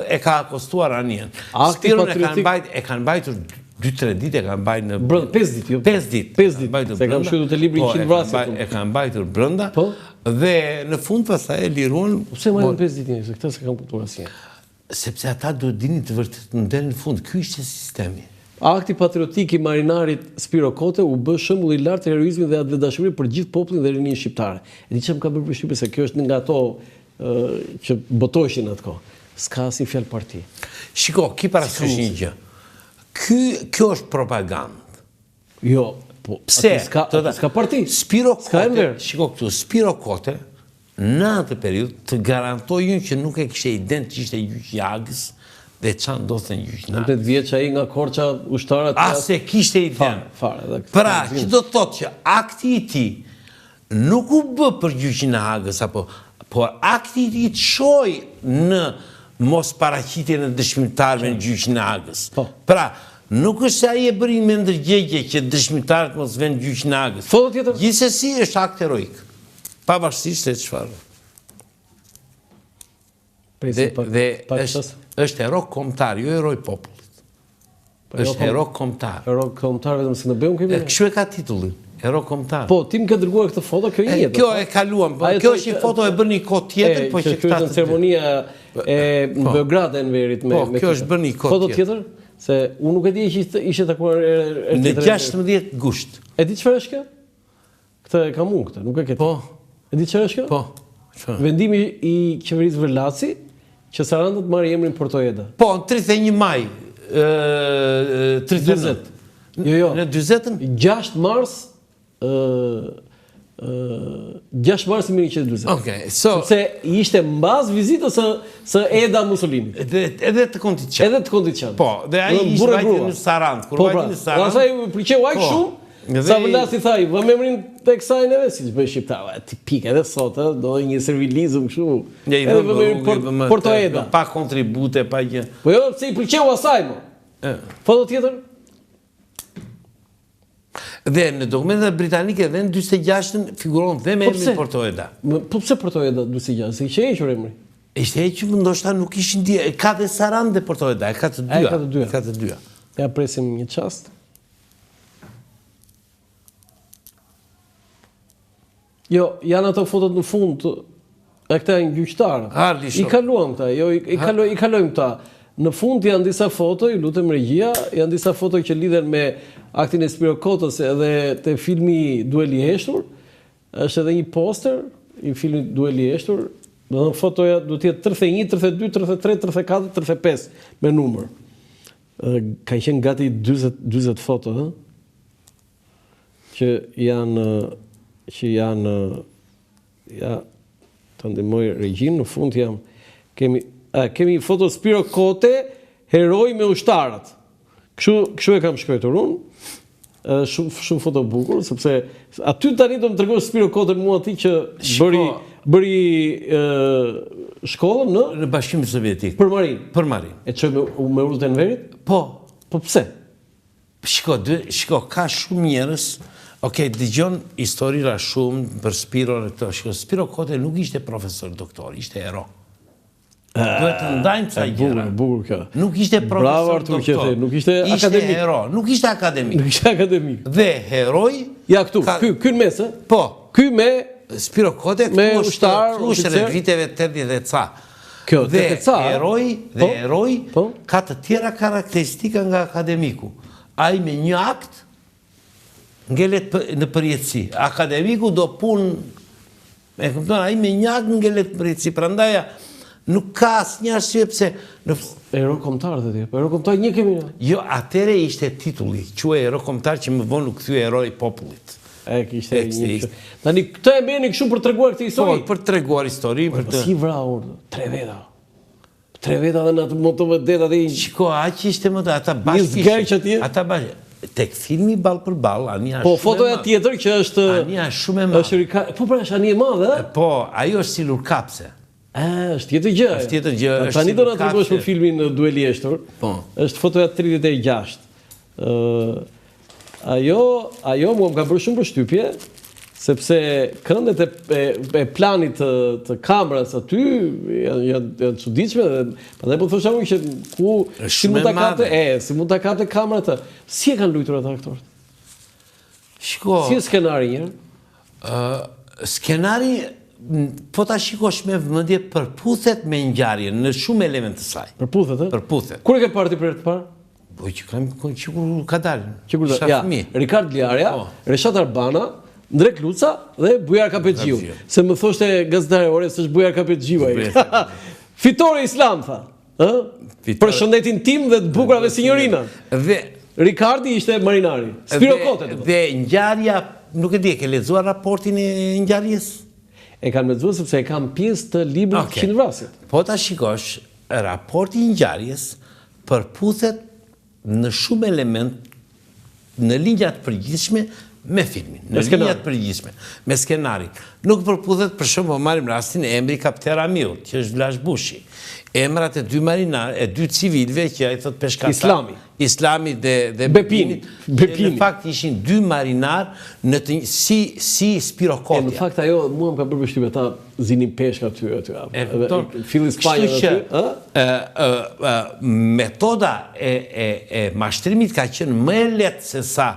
e ka akostuar anijen. Spiron e kanë mbajt, e kanë mbajtur 2-3 ditë e kanë mbajtur në brenda 5 ditë, jo 5 ditë. 5 ditë. Se kam shkruar te libri 100 po, vrasje. E kanë mbajtur brenda. Po. Dhe në fund pastaj e liruan. Po pse mbajtën 5 ditë njerëz, këtë s'e kam kuptuar asnjëherë. Sepse ata duhet dinin të vërtetën deri në fund, ky ishte sistemi. Akti patriotik i marinarit Spiro Kote u bë shembull i lartë i heroizmit dhe atdhedashurisë për gjithë popullin dhe rininë shqiptare. E di çfarë më ka bërë përshtypje se kjo është nga ato që botoheshin në atë kohë. S'ka asnjë fjalë parti. Shiko, ki parasysh një gjë. Ky, kjo është propagandë. Jo, po pse? S'ka, s'ka parti. Spiro Kote, shiko këtu, Spiro Kote në atë periudhë të garantoj unë që nuk e kishte idenë që ishte gjyqi i Hagës dhe ça ndodhte në gjyqin e Hagës. 19 vjeç ai nga Korça ushtarët. As e kishte idenë. Fare, fare. Pra, që do të thotë që akti i tij Nuk u bë për gjyqin e Hagës apo, por akti i tij çoi në mosparaqitjen e dëshmitarëve në gjyqin e Hagës. Po. Pra, nuk është se ai e bëri me ndërgjegje që dëshmitarët mos venë në gjyqin e Hagës. Foto tjetër? Gjithsesi është akt heroik. Pavarësisht se çfarë. Dhe, dhe është, është hero kombëtar, jo hero i popullit. Po, është hero kombëtar. Hero kombëtar vetëm se në bëjmë kemi. Kështu e ka titullin. Hero kombëtar. Po, ti më ke dërguar këtë foto, kjo i Kjo e kaluam, po, kjo është një foto e bërë një kohë tjetër, po që këta të ceremonia e po. Beograd e Enverit me Po, kjo është bërë një kohë tjetër. Foto tjetër? Se unë nuk e di që ishte takuar në 16 gusht. E di çfarë është kjo? Këtë e kam unë këtë, nuk e ke ti. Po. E di çfarë është kjo? Po. Çfarë? Vendimi i qeverisë Vërlaci që Saranda të marrë emrin Porto Eda. Po, në 31 maj, ë 39. Jo, jo. Në 40-ën? 6 mars ë 6 mars 1940. Okej, okay, so sepse ishte mbas vizitës së së Eda Mussolinit. Edhe edhe të Kontit Çamit. Edhe të Kontit Çamit. Po, dhe ai ishte vajti në Sarandë, kur po, vajti pra, në Sarandë. Pastaj i pëlqeu aq po. shumë Sa Vërlaci tha, i vëmë emrin të kësaj neve, siç bëjnë shqiptarët, tipik edhe sot, ë, do një servilizëm kështu. Ja, i vëmë emrin Port, Porto Eda. Pa kontribute, pa gjë. Po jo, pse i pëlqeu asaj mo. Foto tjetër? Dhe në dokumentet britanike dhe në 46-ën figuron dhe me po emrin Porto Eda. Po pse Porto Eda 46? Se ishte hequr emri. Ishte hequr, ndoshta nuk ishin di, ka dhe Sarandë dhe Porto Eda, e ka të dyja. E ka të dyja. Ka të dyja. Ja presim një çast. Jo, janë ato fotot në fund, e këta janë gjyqtarë. I kaluam këta, jo, i, kalo, i kalojmë këta. Në fund janë disa foto, ju lutem regjia, janë disa foto që lidhen me aktin e Spiro Kotës edhe te filmi Dueli i heshtur. Është edhe një poster i filmit Dueli i heshtur, do të thënë fotoja duhet të jetë 31, 32, 33, 34, 35 me numër. Kanë qenë gati 40 40 foto, ëh. Që janë që janë ja ta ndihmoj regjinë, në fund jam kemi a, kemi një foto Spiro Kote, heroi me ushtarët. Kështu kështu e kam shkruar unë. Shumë shumë foto bukur, sepse aty tani do më tregosh Spiro Koten mua ti që bëri bëri shkollën në në Bashkimin Sovjetik. Për marinë. Për marinë. E çoi me me urdhër të Enverit? Po. Po pse? Shiko, dy, shiko, ka shumë njerëz. Okej, dëgjon historira shumë për Spiron e këto. Shiko, Spiro Kote nuk ishte profesor doktor, ishte hero. Duhet të ndajmë ca gjëra. Bukur, bukur kjo. Nuk ishte profesor Bravo Artur që the, nuk ishte akademik. Ishte hero, nuk ishte akademik. Nuk ishte akademik. Dhe heroi Ja këtu, ky ky në mes, ë? Po. Ky me Spiro Kote me ushtar, këtu është rreth viteve 80 e ca. Kjo, dhe heroi, dhe po, heroi po. ka të tjera karakteristika nga akademiku. Ai me një akt ngelet në përjetësi. Akademiku do punë, e kupton, ai me një akt ngelet në përjetësi. Prandaj nuk ka asnjë arsye pse në Hero kombëtar të tjerë. Po hero kombëtar një kemi ne. Jo, atëherë ishte titulli, quhej hero kombëtar që më vonë u kthye hero i popullit. E kishte një. Tani këtë e merrni kështu për të treguar këtë histori. Po, për të treguar historinë, për po, të Si vrau tre veta. Tre veta dhe në atë motovedetë aty. Shiko, aq ishte më të, ata bashkë ishin. Ata bashkë. Tek filmi ballë për ballë, anija po, shumë e madhe. Po, fotoja tjetër që është... Anija shumë e madhe. Është rika... Po, pra, është anije e madhe, e? Po, ajo është silurkapëse. E, është tjetër gjë. Është tjetër gjë, është Tani do na tregosh për filmin Dueli i heshtur. Po. Është fotoja 36. Ë ajo, ajo mua më ka bërë shumë përshtypje, sepse këndet e, e, e planit të, të kamerës aty janë janë janë të çuditshme dhe prandaj po thosha unë që ku si mund ta kapte, e, si mund ta kapte kamera atë. Si e kanë luajtur ata aktorët? Shiko. Si është skenari një herë? Ë, skenari po ta shikosh me vëmendje përputhet me ngjarjen në shumë elemente të saj. Përputhet, ë? Përputhet. Kur e ke parë ti për herë të parë? Po që kam që kur ka dalë. Që kur ja, Rikard Ljarja, po. Reshat Arbana, Ndrek Luca dhe Bujar Kapexhiu. Se më thoshte gazetari, ore, s'është Bujar Kapexhiu ai. Fitore Islam tha. Ë? Për shëndetin tim dhe të bukurave sinjorina. Dhe Rikardi ishte marinari. Spiro Kote. Dhe ngjarja, nuk e di, e ke lexuar raportin e ngjarjes? E kam lexuar sepse e kam pjesë të librit okay. Qindvrasjet. Po ta shikosh, raporti i ngjarjes përputhet në shumë element në linja të përgjithshme me filmin, në linja të përgjithshme, me skenarin. Nuk përputhet, për shembull, po marrim rastin e emri kapten Ramiut, që është Vlash Bushi. Emrat e dy marinar, e dy civilëve që ai thotë peshkatar. Islami. Islami dhe dhe Bepini. Bepini. Në fakt ishin dy marinar në të si si Spiro Kotja. E në fakt ajo mua më ka bërë përshtypje ata zinin peshk aty aty. E kupton? Filli Spanjë aty, ë? Ë ë metoda e e e mashtrimit ka qenë më e lehtë se sa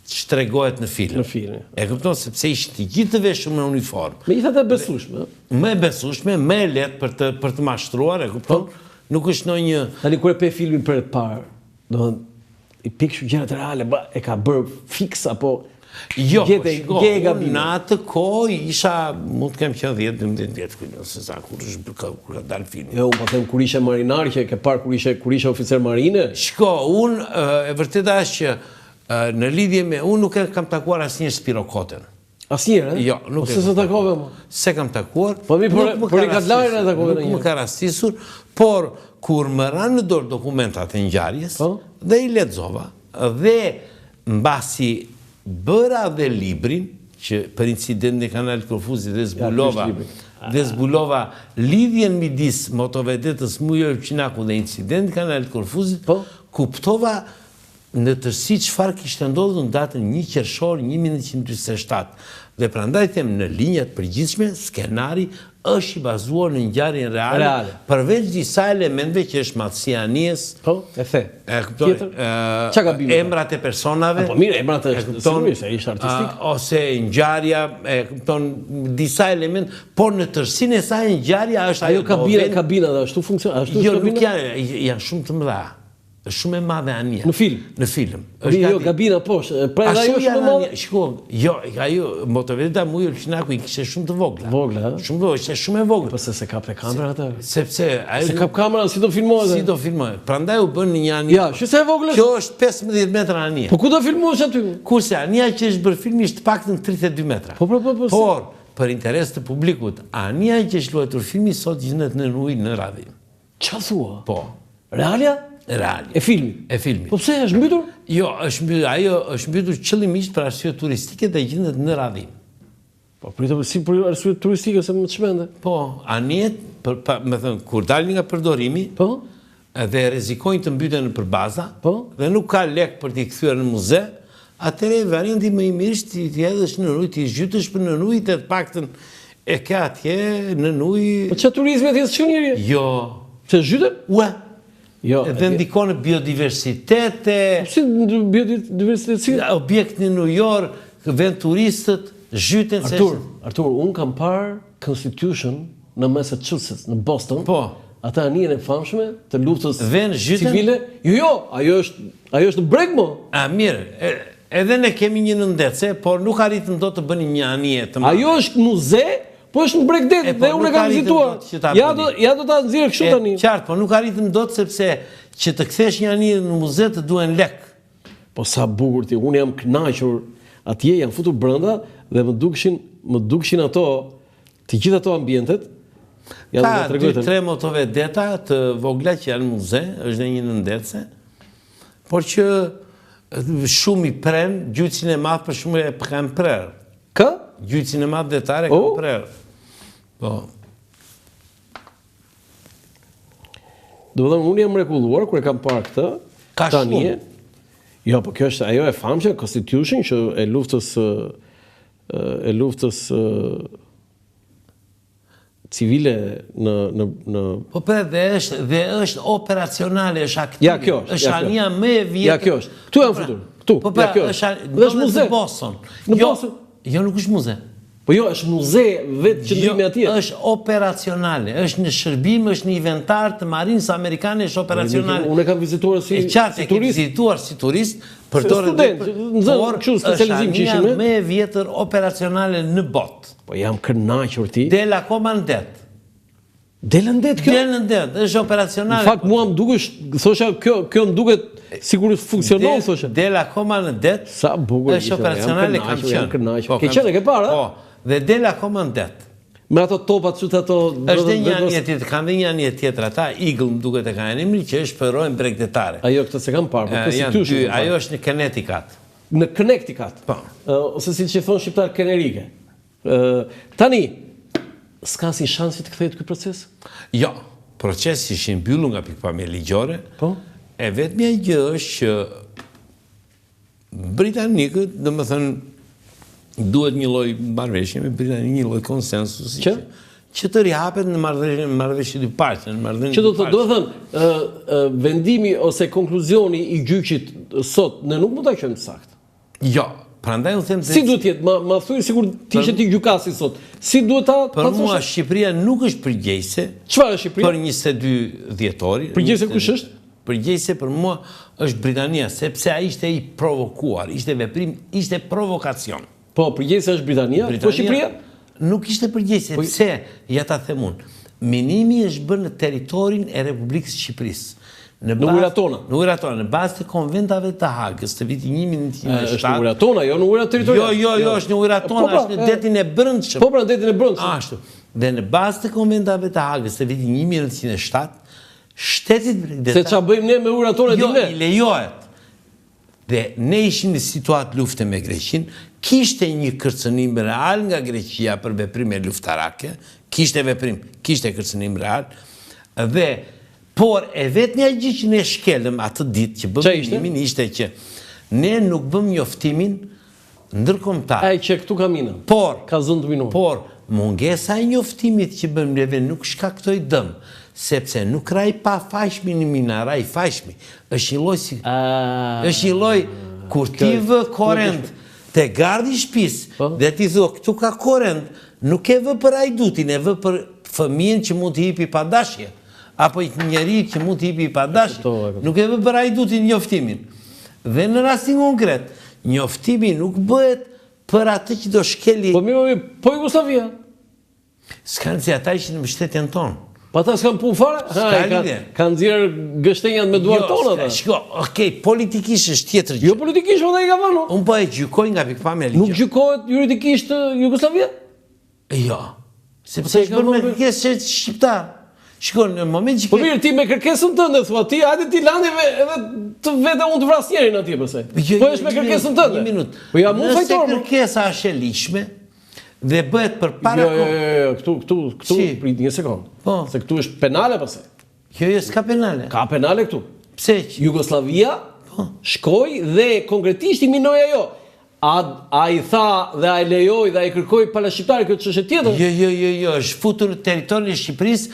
ç'tregohet në film. Në film. E kupton sepse ishin të gjithë të veshur me uniformë. Megjithatë e besueshme, ë? Më e besueshme, më e lehtë për të për të mashtruar, e kupton? Po. Nuk është ndonjë Tani kur e pe filmin për herë të parë, domethënë i pe kështu gjërat reale, ba, e ka bërë fiks apo Jo, po, shiko, unë në atë kohë isha, mund të kem qenë 10-12 vjeç, ku se sa kur është bërë kur ka dalë filmi. Jo, unë po them kur ishe marinar që e ke parë kur ishe kur ishe oficer marine. Shiko, unë e vërteta është që në lidhje me unë nuk e kam takuar asnjëherë Spiro Koten. Asnjëherë, ë? Jo, nuk po e. Po s'e takove më? S'e kam takuar. Po mi por por i ka lajë e takove Nuk më ka rastisur, por kur më ranë në dorë dokumentat e ngjarjes po? dhe i lexova dhe mbasi bëra dhe librin që për incidentin e kanalit Korfuzit dhe zbulova dhe zbulova lidhjen midis motovedetës Mujo Ulqinaku dhe incidentit e kanalit Korfuzit, po? kuptova në tërësi çfarë kishte ndodhur në datën një qershor 1947 dhe prandaj them në linja të përgjithshme skenari është i bazuar në ngjarjen reale, reale. përveç disa elementëve që është madhësia e anijes. Po, e the. E kupton? Tjetër? Çka gabime? Emrat e personave. Po mirë, emrat e sigurisht, ai është artistik. Ose ngjarja, e kupton, disa element, por në tërësinë e saj ngjarja është ajo kabina, kabina dhe ashtu funksionon, ashtu jo, është kabina? Jo, nuk janë, janë shumë të mëdha. Është shumë e madhe anija. Në film. Në film. Është jo, kabina poshtë. Pra edhe ajo është shumë e madhe. Shiko, jo, ajo motovedeta Mujo Ulqinaku i kishte shumë të vogla. Vogla, ë? Shumë të vogla, ishte shumë e vogël. Po se s'e kapte kamera atë. Sepse ajo s'e kap kamera, si do filmohet? Si do filmohet? Prandaj u bën një anije. Ja, shi sa e vogël është. Kjo është 15 metra anija. Po ku do filmohesh aty? Kurse anija që është bërë filmi është të paktën 32 metra. Po po po po. Por për interes të publikut, anija që është luajtur filmi sot gjendet nën ujë në Radhimë. Ça thua? Po. Realja? Realja. E filmit? E filmit. Po pse, është mbytur? Jo, është mbytur, ajo është mbytur qëllimisht për arsye turistike dhe gjendet në Radhimë. Po prit si për arsye turistike se më çmende. Po, anijet, për, pa, me thënë, kur dalin nga përdorimi, po? dhe rrezikojnë të mbyten nëpër baza, po? dhe nuk ka lek për t'i kthyer në muze, Atëherë varianti më i mirë është t'i hedhësh nën ujë, t'i zhytësh për nën ujë të paktën e ke atje nën ujë. Po çfarë turizmi atje s'shkon njeri? Jo. Pse zhyten? Ua. Jo. Dhe ndikon në biodiversitet. Po si në biodiversitet si? Objekt nënujor, vijnë turistët, zhyten se Artur, Artur, unë kam parë Constitution në Massachusetts, në Boston. Po. Atë anijen e famshme të luftës civile. Jo, jo, ajo është ajo është në breg mo. A mirë, edhe ne kemi një nëndetëse, por nuk arritëm dot të bënim një anije të madhe. Ajo është muze, po është në bregdet po dhe unë e kam vizituar. Ja do ja do ta nxjerr kështu tani. Qartë, po nuk arritëm dot sepse që të kthesh një anije në muze të duhen lek. Po sa bukur ti, unë jam kënaqur atje, jam futur brenda dhe më dukshin, më dukshin ato Të gjitha ato ambientet, ja do ta tregoj tani. Ka dy tre motovedeta të vogla që janë muze, është dhe një nëndetëse, por që shumë i prenë, gjujtësin e madh për shembull e kanë prerë. Kë? Gjujtësin e madh detar e kanë prerë. Po. Domethënë, unë jam mrekulluar, kur e kam parë këtë, Ka shumë. Jo, po kjo është ajo e famshme, Constitution, që e luftës e luftës civile në në në Po pra dhe është dhe është operacionale, është aktive. Ja kjo është. Është anija më e vjetër. Ja kjo është. Këtu jam po pra, futur. Këtu. Po pra, ja kjo është. Dhe është muze. Në Boston. Në jo, Boston. Jo, nuk është muze. Po jo, është muze vetë qëndrimi jo, atje. Është operacionale, është në shërbim, është në inventar të marinës amerikane, është operacionale. Unë e kam vizituar si, e qartë, si turist. E vizituar si turist, Përdorë student, nxënës, kështu specializim që ishim ne. Është më e vjetër operacionale në botë. Po jam kënaqur ti. Del akoma në det. Del në det kjo? Del në det, është operacionale. Në fakt mua më dukesh, thosha kjo kjo më duket sikur funksionon thosha. Del akoma në det. Sa bukur është operacionale kam qenë. Jam kënaqur. Po, Ke qenë e ke parë? Po. Dhe del akoma në det. Me ato topat që ato... Është dhe një anije tjetër, kanë dhe një anije tjetër, ata Eagle më duket e kanë emrin, që është për rojën bregdetare. Ajo këtë s'e kam parë, po këtë si ty Ajo është në Connecticut. Në Connecticut? Po. Ose siç i thonë shqiptarët Kenerike. Tani, s'ka asnjë shans të kthehet ky proces? Jo, procesi është i mbyllur nga pikëpamja ligjore. Po? E vetmja gjë është që Britanikët, domethënë, duhet një lloj marrëveshje me Britaninë, një lloj konsensusi që që të rihapet në marrëveshje në marrëveshje dypalëshe, në marrëdhënie. Që do të thotë, domethënë, vendimi ose konkluzioni i gjyqit sot ne nuk mund ta quajmë të saktë. Jo, prandaj unë them se si duhet të jetë, ma ma thuaj sikur të ishe ti gjykatësi sot. Si duhet ta Për mua Shqipëria nuk është përgjegjëse. Çfarë është Shqipëria? Për 22 dhjetorin. Përgjegjëse kush është? Përgjegjëse për mua është Britania, sepse ai ishte i provokuar, ishte veprim, ishte provokacion. Po, përgjegjëse është Britania, po Shqipëria? Nuk ishte përgjegjëse, po, pse, ja ta them unë. Minimi është bërë në territorin e Republikës së Shqipërisë. Në në ujërat tona. Në ujërat tona, në bazë të konventave të Hagës të vitit 1907. Është në ujërat tona, jo në ujërat territoriale. Jo, jo, jo, është në ujërat tona, po, pra, është në detin e brendshëm. Po pra, në detin e brendshëm. Ashtu. Dhe në bazë të konventave të Hagës të vitit 1907, Shtetit bregdetar. Se ça bëjmë ne me ujërat tona jo, ne? Jo, i lejohet. Dhe ne ishim në situatë lufte me Greqinë, kishte një kërcënim real nga Greqia për veprime luftarake, kishte veprim, kishte kërcënim real, dhe por e vetmja gjë që ne shkelëm atë ditë që bëmë minimin ishte që ne nuk bëmë njoftimin ndërkombëtar. Ai që këtu ka mina. Por, ka zonë të minuar. Por, mungesa e njoftimit që bëmë neve nuk shkaktoi dëm, sepse nuk ra i pafajshmi në mina, ra i fajshmi. Është një lloj si është një lloj kur ti vë korrent te gardhi i shtëpisë po. dhe ti thua këtu ka korrent, nuk e vë për hajdutin, e vë për fëmijën që mund të hipi pa dashje apo një njeri që mund të hipi pa dashje. Nuk e vë për hajdutin njoftimin. Dhe në rastin konkret, njoftimi nuk bëhet për atë që do shkeli... Po mirë, mirë, po Jugosllavia? S'ka rëndësi, ata ishin në mbështetjen tonë. Po ata s'kanë punë fare? S'ka lidhje. Kanë nxjerrë gështenjat me duart jo, tona ata. Shiko, okej, politikisht është tjetër gjë. Jo politikisht, ata i ka vënë. Unë po e gjykoj nga pikëpamja ligjore. Nuk gjykohet juridikisht Jugosllavia? Jo. Sepse është bërë me kërkesë shtetit shqiptar. Shiko, në moment që... Po mirë, ti me kërkesën tënde, thua ti, hajde ti lani edhe të vete unë të vras njerin atje pastaj. Jo, po është me kërkesën tënde. Një minutë. Po jam unë fajtor. Nëse kërkesa është e ligjshme dhe bëhet përpara... Jo, jo, jo, jo, këtu, këtu, këtu, prit një sekondë. Po. Se këtu është penale pastaj. Jo, jo, s'ka penale. Ka penale këtu. Pse? Jugosllavia, po. Po. Shkoi dhe konkretisht i minoi ajo. A a i tha dhe a e lejoi dhe a i kërkoi pala shqiptare kjo çështje tjetër? Jo, jo, jo, jo, është futur në territorin e Shqipërisë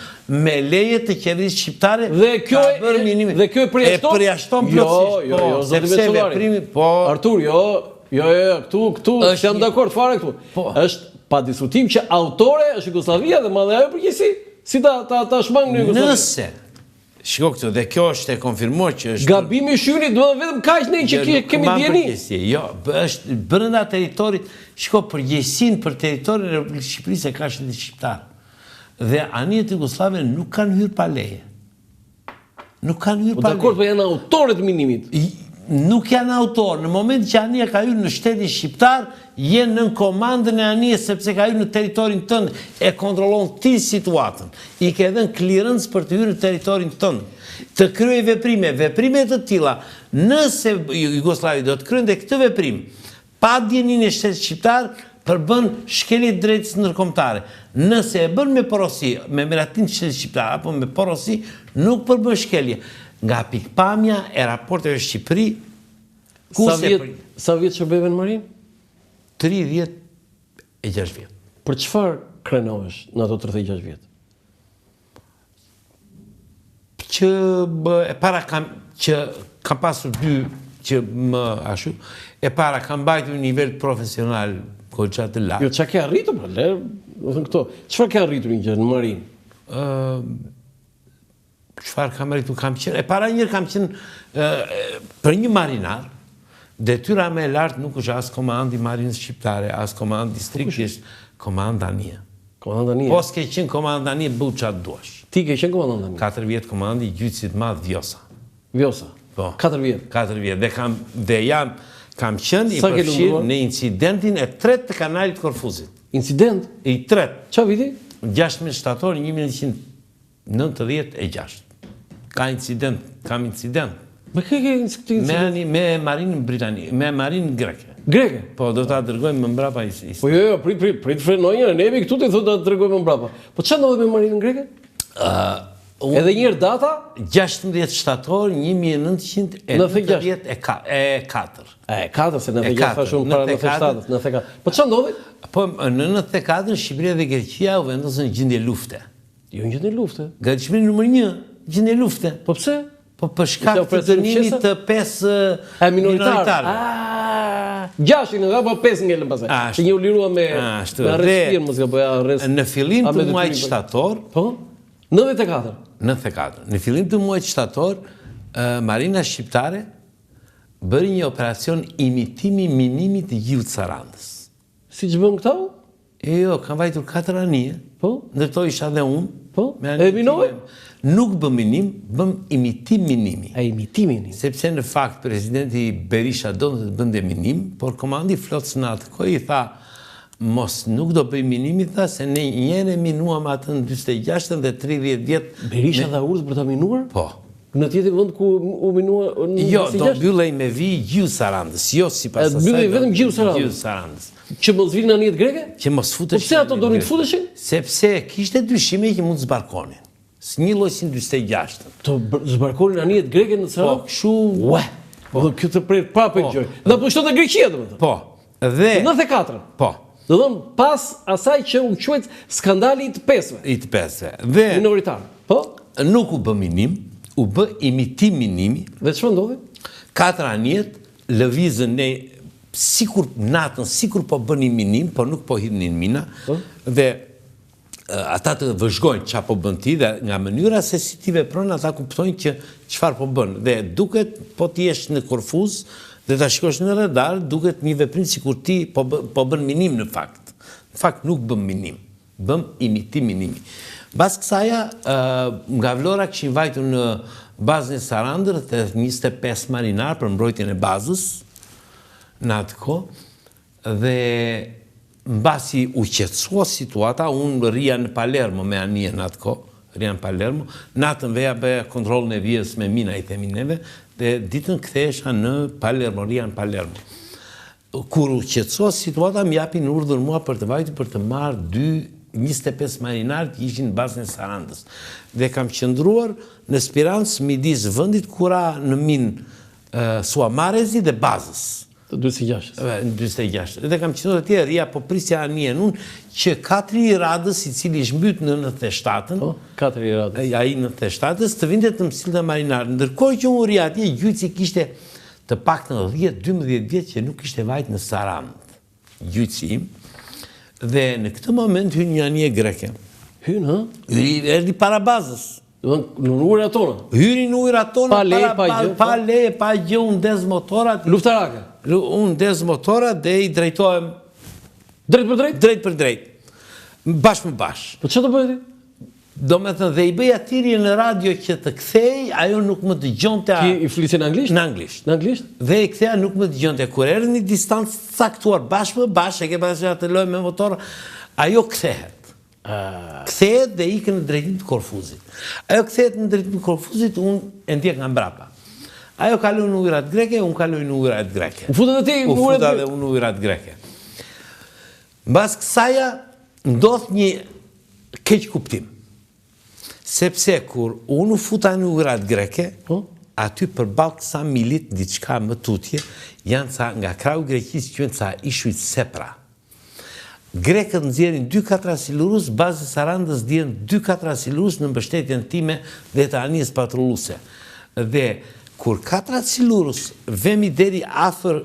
me leje të qeverisë shqiptare. Dhe kjo e bërë minimin. Dhe kjo e përjashton? E përjashton jo, plotësisht. Jo, jo, jo, zoti sepse veprimi, po. Artur, jo, jo, jo, jo, këtu, këtu, s'jam dakord fare këtu. Po. Është pa diskutim që autore është Jugosllavia dhe mban dhe ajo përgjegjësi. Si ta ta ta shmang në Jugosllavi? Nëse Shiko këtu, dhe kjo është e konfirmuar që është... Gabimi është yni, do vetëm kaq ne që jo, kemi dijeni. Jo, është brenda territorit, shiko përgjegjësinë për territorin e Republikës së Shqipërisë e ka shteti shqiptar. Dhe anijet jugosllave nuk kanë hyrë pa leje. Nuk kanë hyrë po, pa leje. Dakord, po janë autorët e minimit. Nuk janë autorë. Në moment që anija ka hyrë në shtetin shqiptar, je nën komandën e anijes sepse ka hyrë në territorin tënd, e kontrollon ti situatën. I ke dhënë clearance për të hyrë në territorin tënd. Të kryejë veprime, veprime të tilla, nëse Jugosllavi do të kryente këtë veprim, pa dijeninë e shtetit shqiptar, përbën shkelje të drejtës ndërkombëtare. Nëse e bën me porosi, me miratim të shtetit shqiptar apo me porosi, nuk përbën shkelje. Nga pikëpamja e raporteve Shqipëri, ku sa vjet, sa vjet shërbeve në marinë? 36 vjet. Për çfarë krenohesh në ato 36 vjet? Që e para kam që kam pasur dy që më ashtu, e para kam mbajtur një nivel profesional goxha të lartë. Jo, çka ke arritur, po le, do të thënë këto. Çfarë ke arritur një gjë në marinë? Ë çfarë kam arritur? Kam qenë, e para njëherë kam qenë për një marinar, detyra më e lartë nuk është as komandant i marinës shqiptare, as komandant distrikti, është komandant anije. Komandant anije. Po s'ke qenë komandant anije, bëhu ça të duash. Ti ke qenë komandant anije? 4 vjet komandant i gjytësit të madh Vjosa. Vjosa. Po. 4 vjet. 4 vjet dhe kam dhe jam kam qenë i përfshirë në incidentin e tretë të kanalit të Korfuzit. Incident? I tretë. Ça viti? 16 shtator 1996. Ka incident, kam incident. Me kë ke incident? Me ani, me marinën britanike, me marinën greke. Greke? Po, do ta tregojmë më mbrapa. Po jo, jo, prit, prit, prit, freno një, ne jemi këtu të thotë do ta tregojmë më mbrapa. Po ça ndodhi me marinën greke? Uh, Edhe një herë data? 16 shtator 1994. E, 4, se 96 thashë unë para 97, 94. Po ça ndodhi? Po, në 94, Shqipëria dhe Greqia u vendosën në gjendje lufte. Jo në gjendje lufte. Gatishmëri numër 1, gjendje lufte. Po pse? Po për shkak të dënimit të pesë minoritarëve. Ah, gjashtë në apo pesë ngelën pastaj. Që një u lirua me me arrest mos gaboj arrest. Në fillim të muajit shtator, po? 94. 94. Në fillim të muajit shtator, Marina Shqiptare bëri një operacion imitimi minimi të gjiut Sarandës. Siç bënë këta? E jo, kanë vajtur katër anije. Po? Ndër to isha dhe unë. Po? Me e minoi? Nuk bëmë minim, bëmë imitim minimi. A imitim minimi? Sepse në fakt presidenti Berisha donte të bënte minim, por komandanti i flotës në atë kohë i tha mos nuk do bëj minimi tha se ne njëherë e minuam atë në 46 dhe 30 vjet. Berisha dha urdhër për ta minuar? Po. Në të njëjtin vend ku u minua në Jo, do mbyllej me vijë gjiu Sarandës, jo sipas asaj. Mbyllej vetëm gjiu Sarandës. Gjiu Sarandës. Që mos vinin anijet greke? Që mos futeshin. Po pse ato donin të futeshin? Sepse kishte dyshime që mund të zbarkonin. Si një lloj si në 46-ën. Të zbarkonin anijet greke në Sarandë? Po, kështu. Ue. Po, kjo të pret prapë po. gjë. Na pushtonte Greqia domethënë. Po. Dhe në 94. Po. Do thënë pas asaj që u quajt skandali i të pesëve. I të pesëve. Dhe minoritar. Po? Nuk u bë minim, u bë imitim minimi. Dhe çfarë ndodhi? Katër anijet lëvizën ne sikur natën, sikur po bënin minim, po nuk po hidhnin mina. Po? Dhe ata të vëzhgojnë ça po bën ti dhe nga mënyra se si ti vepron ata kuptojnë që çfarë po bën dhe duket po të jesh në Korfuz dhe ta shikosh në radar duket një veprim sikur ti po po bën minim në fakt. Në fakt nuk bëm minim, bëm imitim minimi. Mbas kësaja nga Vlora kishin vajtur në bazën e Sarandës rreth 25 marinarë për mbrojtjen e bazës në atë kohë Dhe mbasi u qetësua situata, unë rrija në Palermo me anijen në atë kohë, rrija në Palermo, natën veja bëja kontrollin e vijës me mina i themi neve, dhe ditën kthehesha në Palermo, rrija në Palermo. Kur u qetësua situata, më japin urdhër mua për të vajtur për të marrë dy 25 marinarë që ishin në bazën e Sarandës. Dhe kam qëndruar në Spirancë midis vendit ku ra në minë. Suamarezi dhe bazës. Të 46-ës. Në 46. Dhe kam qëndruar atje, rrija po prisja anijen unë, që katri i Radës, i cili është mbyt në 97-ën, po, katri i Radës. Ai në 97-ës, të vinte të më sillte marinarë. Ndërkohë që unë rrija atje, gjujtësi kishte të paktën 10-12 vjet që nuk kishte vajt në Sarandë. Gjujtësi im. Dhe në këtë moment hyn një anije greke. Hyn, hë? Hyri, erdhi para bazës. Domethënë në ujërat tona. Hyri në ujërat tona pa leje, pa gjë. Pa leje, pa gjë, unë ndez motorat. Luftarake. Unë ndez motorat dhe i drejtohem drejt për drejt? Drejt për drejt. Bash më bash. Po çfarë do bëje ti? Domethënë dhe i bëja thirrje në radio që të kthehej, ajo nuk më dëgjonte. Ti i flisje në anglisht? Në anglisht. Në anglisht? Dhe i ktheja nuk më dëgjonte. Kur erdhi në distancë të caktuar bash më bash, e ke parasysh atë lojë me motor, ajo kthehet. Kthehet dhe ikën në drejtim të Korfuzit. Ajo kthehet në drejtim të Korfuzit, unë e ndjek nga mbrapa. Ajo kalon në ujërat greke, unë kaloj në ujërat greke. U fute dhe ti në ujërat greke? U futa dhe unë në ujërat greke. Mbas kësaja ndodh një keqkuptim. Sepse kur unë u futa në ujërat greke, po? aty përballë Ksamilit diçka më tutje, janë ca nga krahu i Greqisë quhen ca ishujt Sepra. Grekët nxjerrin dy katra silurus, bazës Sarandës dihen dy katra silurus në mbështetjen time dhe të anijes patrulluese. Dhe kur katrat silurus vemi deri afër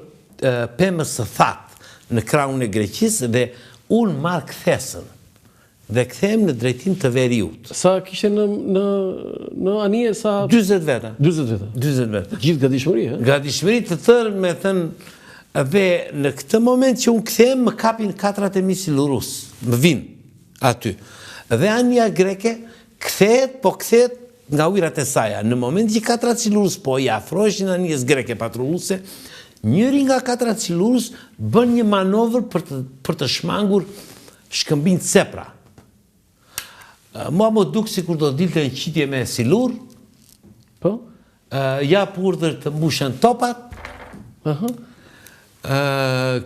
pemës së thatë në krahun e Greqisë dhe unë marr kthesën dhe kthehem në drejtim të veriut. Sa kishte në në në anije sa 40 veta. 40 veta. 40 veta. Gjithë gatishmëri, ë? Gatishmëri të tërë, me thënë, dhe në këtë moment që unë kthehem më kapin katrat e mi silurus, më vijnë aty. Dhe anija greke kthehet, po kthehet nga ujërat e saja. Në moment që katrat silurus po i afroheshin anijes greke patrulluese, njëri nga katrat silurus bën një manovër për të për të shmangur shkëmbinjtë Sepra. Mua m'u duk sikur do dilte në qitje me silur. Po? Jap urdhër të mbushen topat. Aha.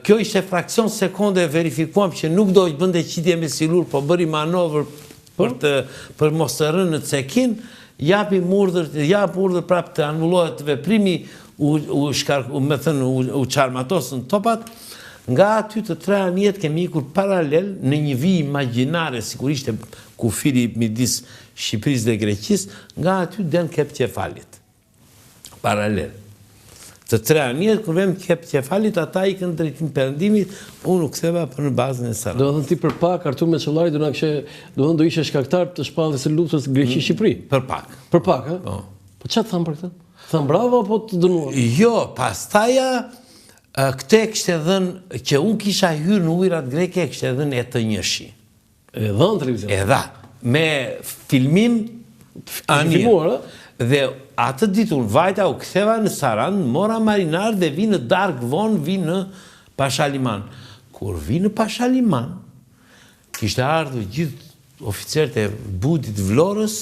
Kjo ishte fraksion sekonde e verifikuam që nuk do bënte qitje me silur, po bëri manovër po? për të për mos të rënë në cekin, japim urdhër, jap urdhër prapë të anullohet veprimi, u u shkark, u me thënë u, u çarmatosën topat. Nga aty të tre anijet kemi ikur paralel në një vijë imagjinare, sikur ishte kufiri midis Shqipërisë dhe Greqisë, nga aty deri në Kep Qefalit. Paralel. Të tre anijet, kur vem Kep Qefalit, ata ikën në drejtim perëndimit, unë u ktheva për në bazën e Sarandës. Domethënë ti për pak, Artur Meçollari do na kishe, domethënë do ishe shkaktar të shpalljes së luftës Greqi-Shqipëri. Për pak. Për pak, ë? Po. Po çfarë thanë për këtë? Thanë bravo apo të dënuan? Jo, pastaja këtë e kishte dhënë që unë kisha hyrë në ujërat greke e kishte dhënë E Të njëshi. E dha në televizion. E dha. Me filmim anije. Filmuar, ë? Dhe atë ditë unë vajta, u ktheva në Sarandë, mora marinar dhe vi në darkë vonë, vi në Pashaliman. Kur vi në Pashaliman, kishte ardhur gjithë oficerët e Budit Vlorës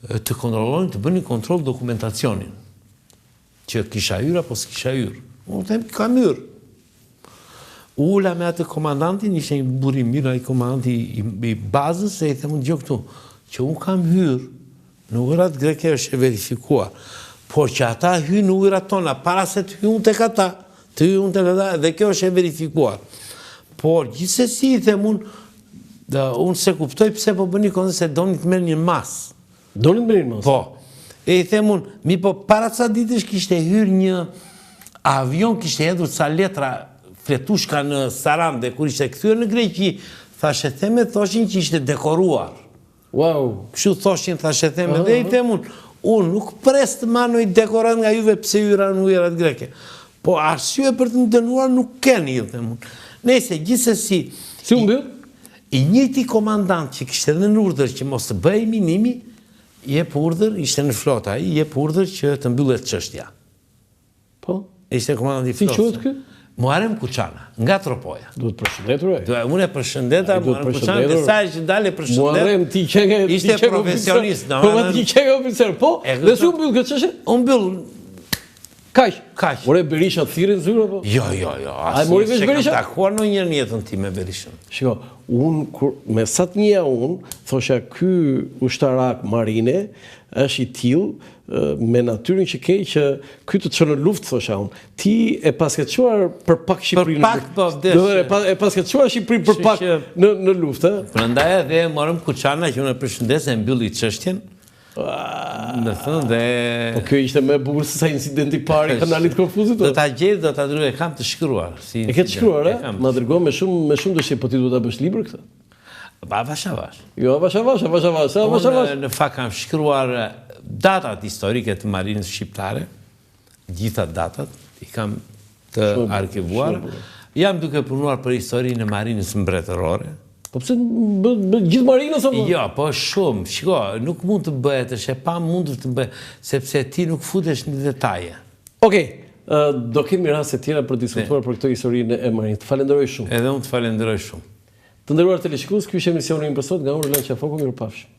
të kontrollonin, të bënin kontroll dokumentacionin. Që kisha hyrë apo s'kisha hyrë. Unë them kam hyrë. U ula me atë komandantin, ishte një burrë i mirë ai komandanti i, i bazës, e i them unë dëgjo këtu, që unë kam hyrë në ujërat greke është e verifikuar, por që ata hynë në ujërat tona para se të hyj unë tek ata, të hyj unë tek ata dhe kjo është e verifikuar. Por gjithsesi i them unë, unë s'e kuptoj pse po bëni kontroll se doni të merrni një masë. Doni të merrni masë? Po. E i them unë, mirëpo para ca ditësh kishte hyrë një avion, kishte hedhur ca letra fletushka në Sarandë dhe kur ishte kthyer në Greqi, thashetheme thoshin që ishte dekoruar. Wow. Kështu thoshin thashetheme dhe i them unë, unë nuk pres të marr ndonjë dekoratë nga juve pse hyra në ujërat greke. Po arsye për të më dënuar nuk keni, i them unë. Nejse, gjithsesi, Si u mbyll? I njëjti komandant që kishte dhënë urdhër që mos të bëhej minimi, jep urdhër, ishte në flotë ai, jep urdhër që të mbyllet çështja. Po. Ishte komandanti i flotës. Si quhet ky? Muharrem Kuçana, nga Tropoja. Duhet përshëndetur ai. Duhet, unë e përshëndeta Muharrem Kuçana, dhe sa herë që dal e përshëndet. Muharrem ti qenke, ishte profesionist, domethënë. Po ti qenke oficer, po. Dhe si u mbyll kjo çështje? U mbyll. Kaq. Kaq. Ore Berisha të thirri në zyrë apo? Jo, jo, jo. A e mori vesh Berisha? S'e kam takuar ndonjëherë në jetën time Berishën. Shiko, unë kur me sa të njihja unë, thosha ky ushtarak marine është i tillë me natyrën që ke që ky të çon në luftë thosha unë. Ti e paske çuar për pak Shqipërinë. Për pak po vdes. Do e pa, e paske çuar Shqipërinë për pak në në luftë, ë? Prandaj edhe e morëm Kuçana që unë e përshëndes e mbylli çështjen. Në thënë dhe... Po kjo ishte më e bukur se sa incidenti i parë i kanalit Korfuzit. Do ta gjej, do ta dërgoj, e kam të shkruar. Si e ke të shkruar, e? Ma dërgo me shumë me shumë dëshirë, po ti duhet ta bësh libër këtë. Ba avash avash. Jo avash avash, avash avash, avash avash. Unë në fakt kam shkruar datat historike të marinës shqiptare. Gjitha datat i kam të arkivuara. Jam duke punuar për historinë e Marinës Mbretërore. Po pse gjithë marinës apo? Jo, po shumë. Shiko, nuk mund të bëhet, është e pamundur të bëhet, sepse ti nuk futesh në detaje. Okej, do kemi raste tjera për të diskutuar për këtë historinë e marinës. Të falenderoj shumë. Edhe unë të falenderoj shumë. Të nderuar teleshikues, ky ishte emisioni im për sot nga unë Roland Qafoku, mirupafshim.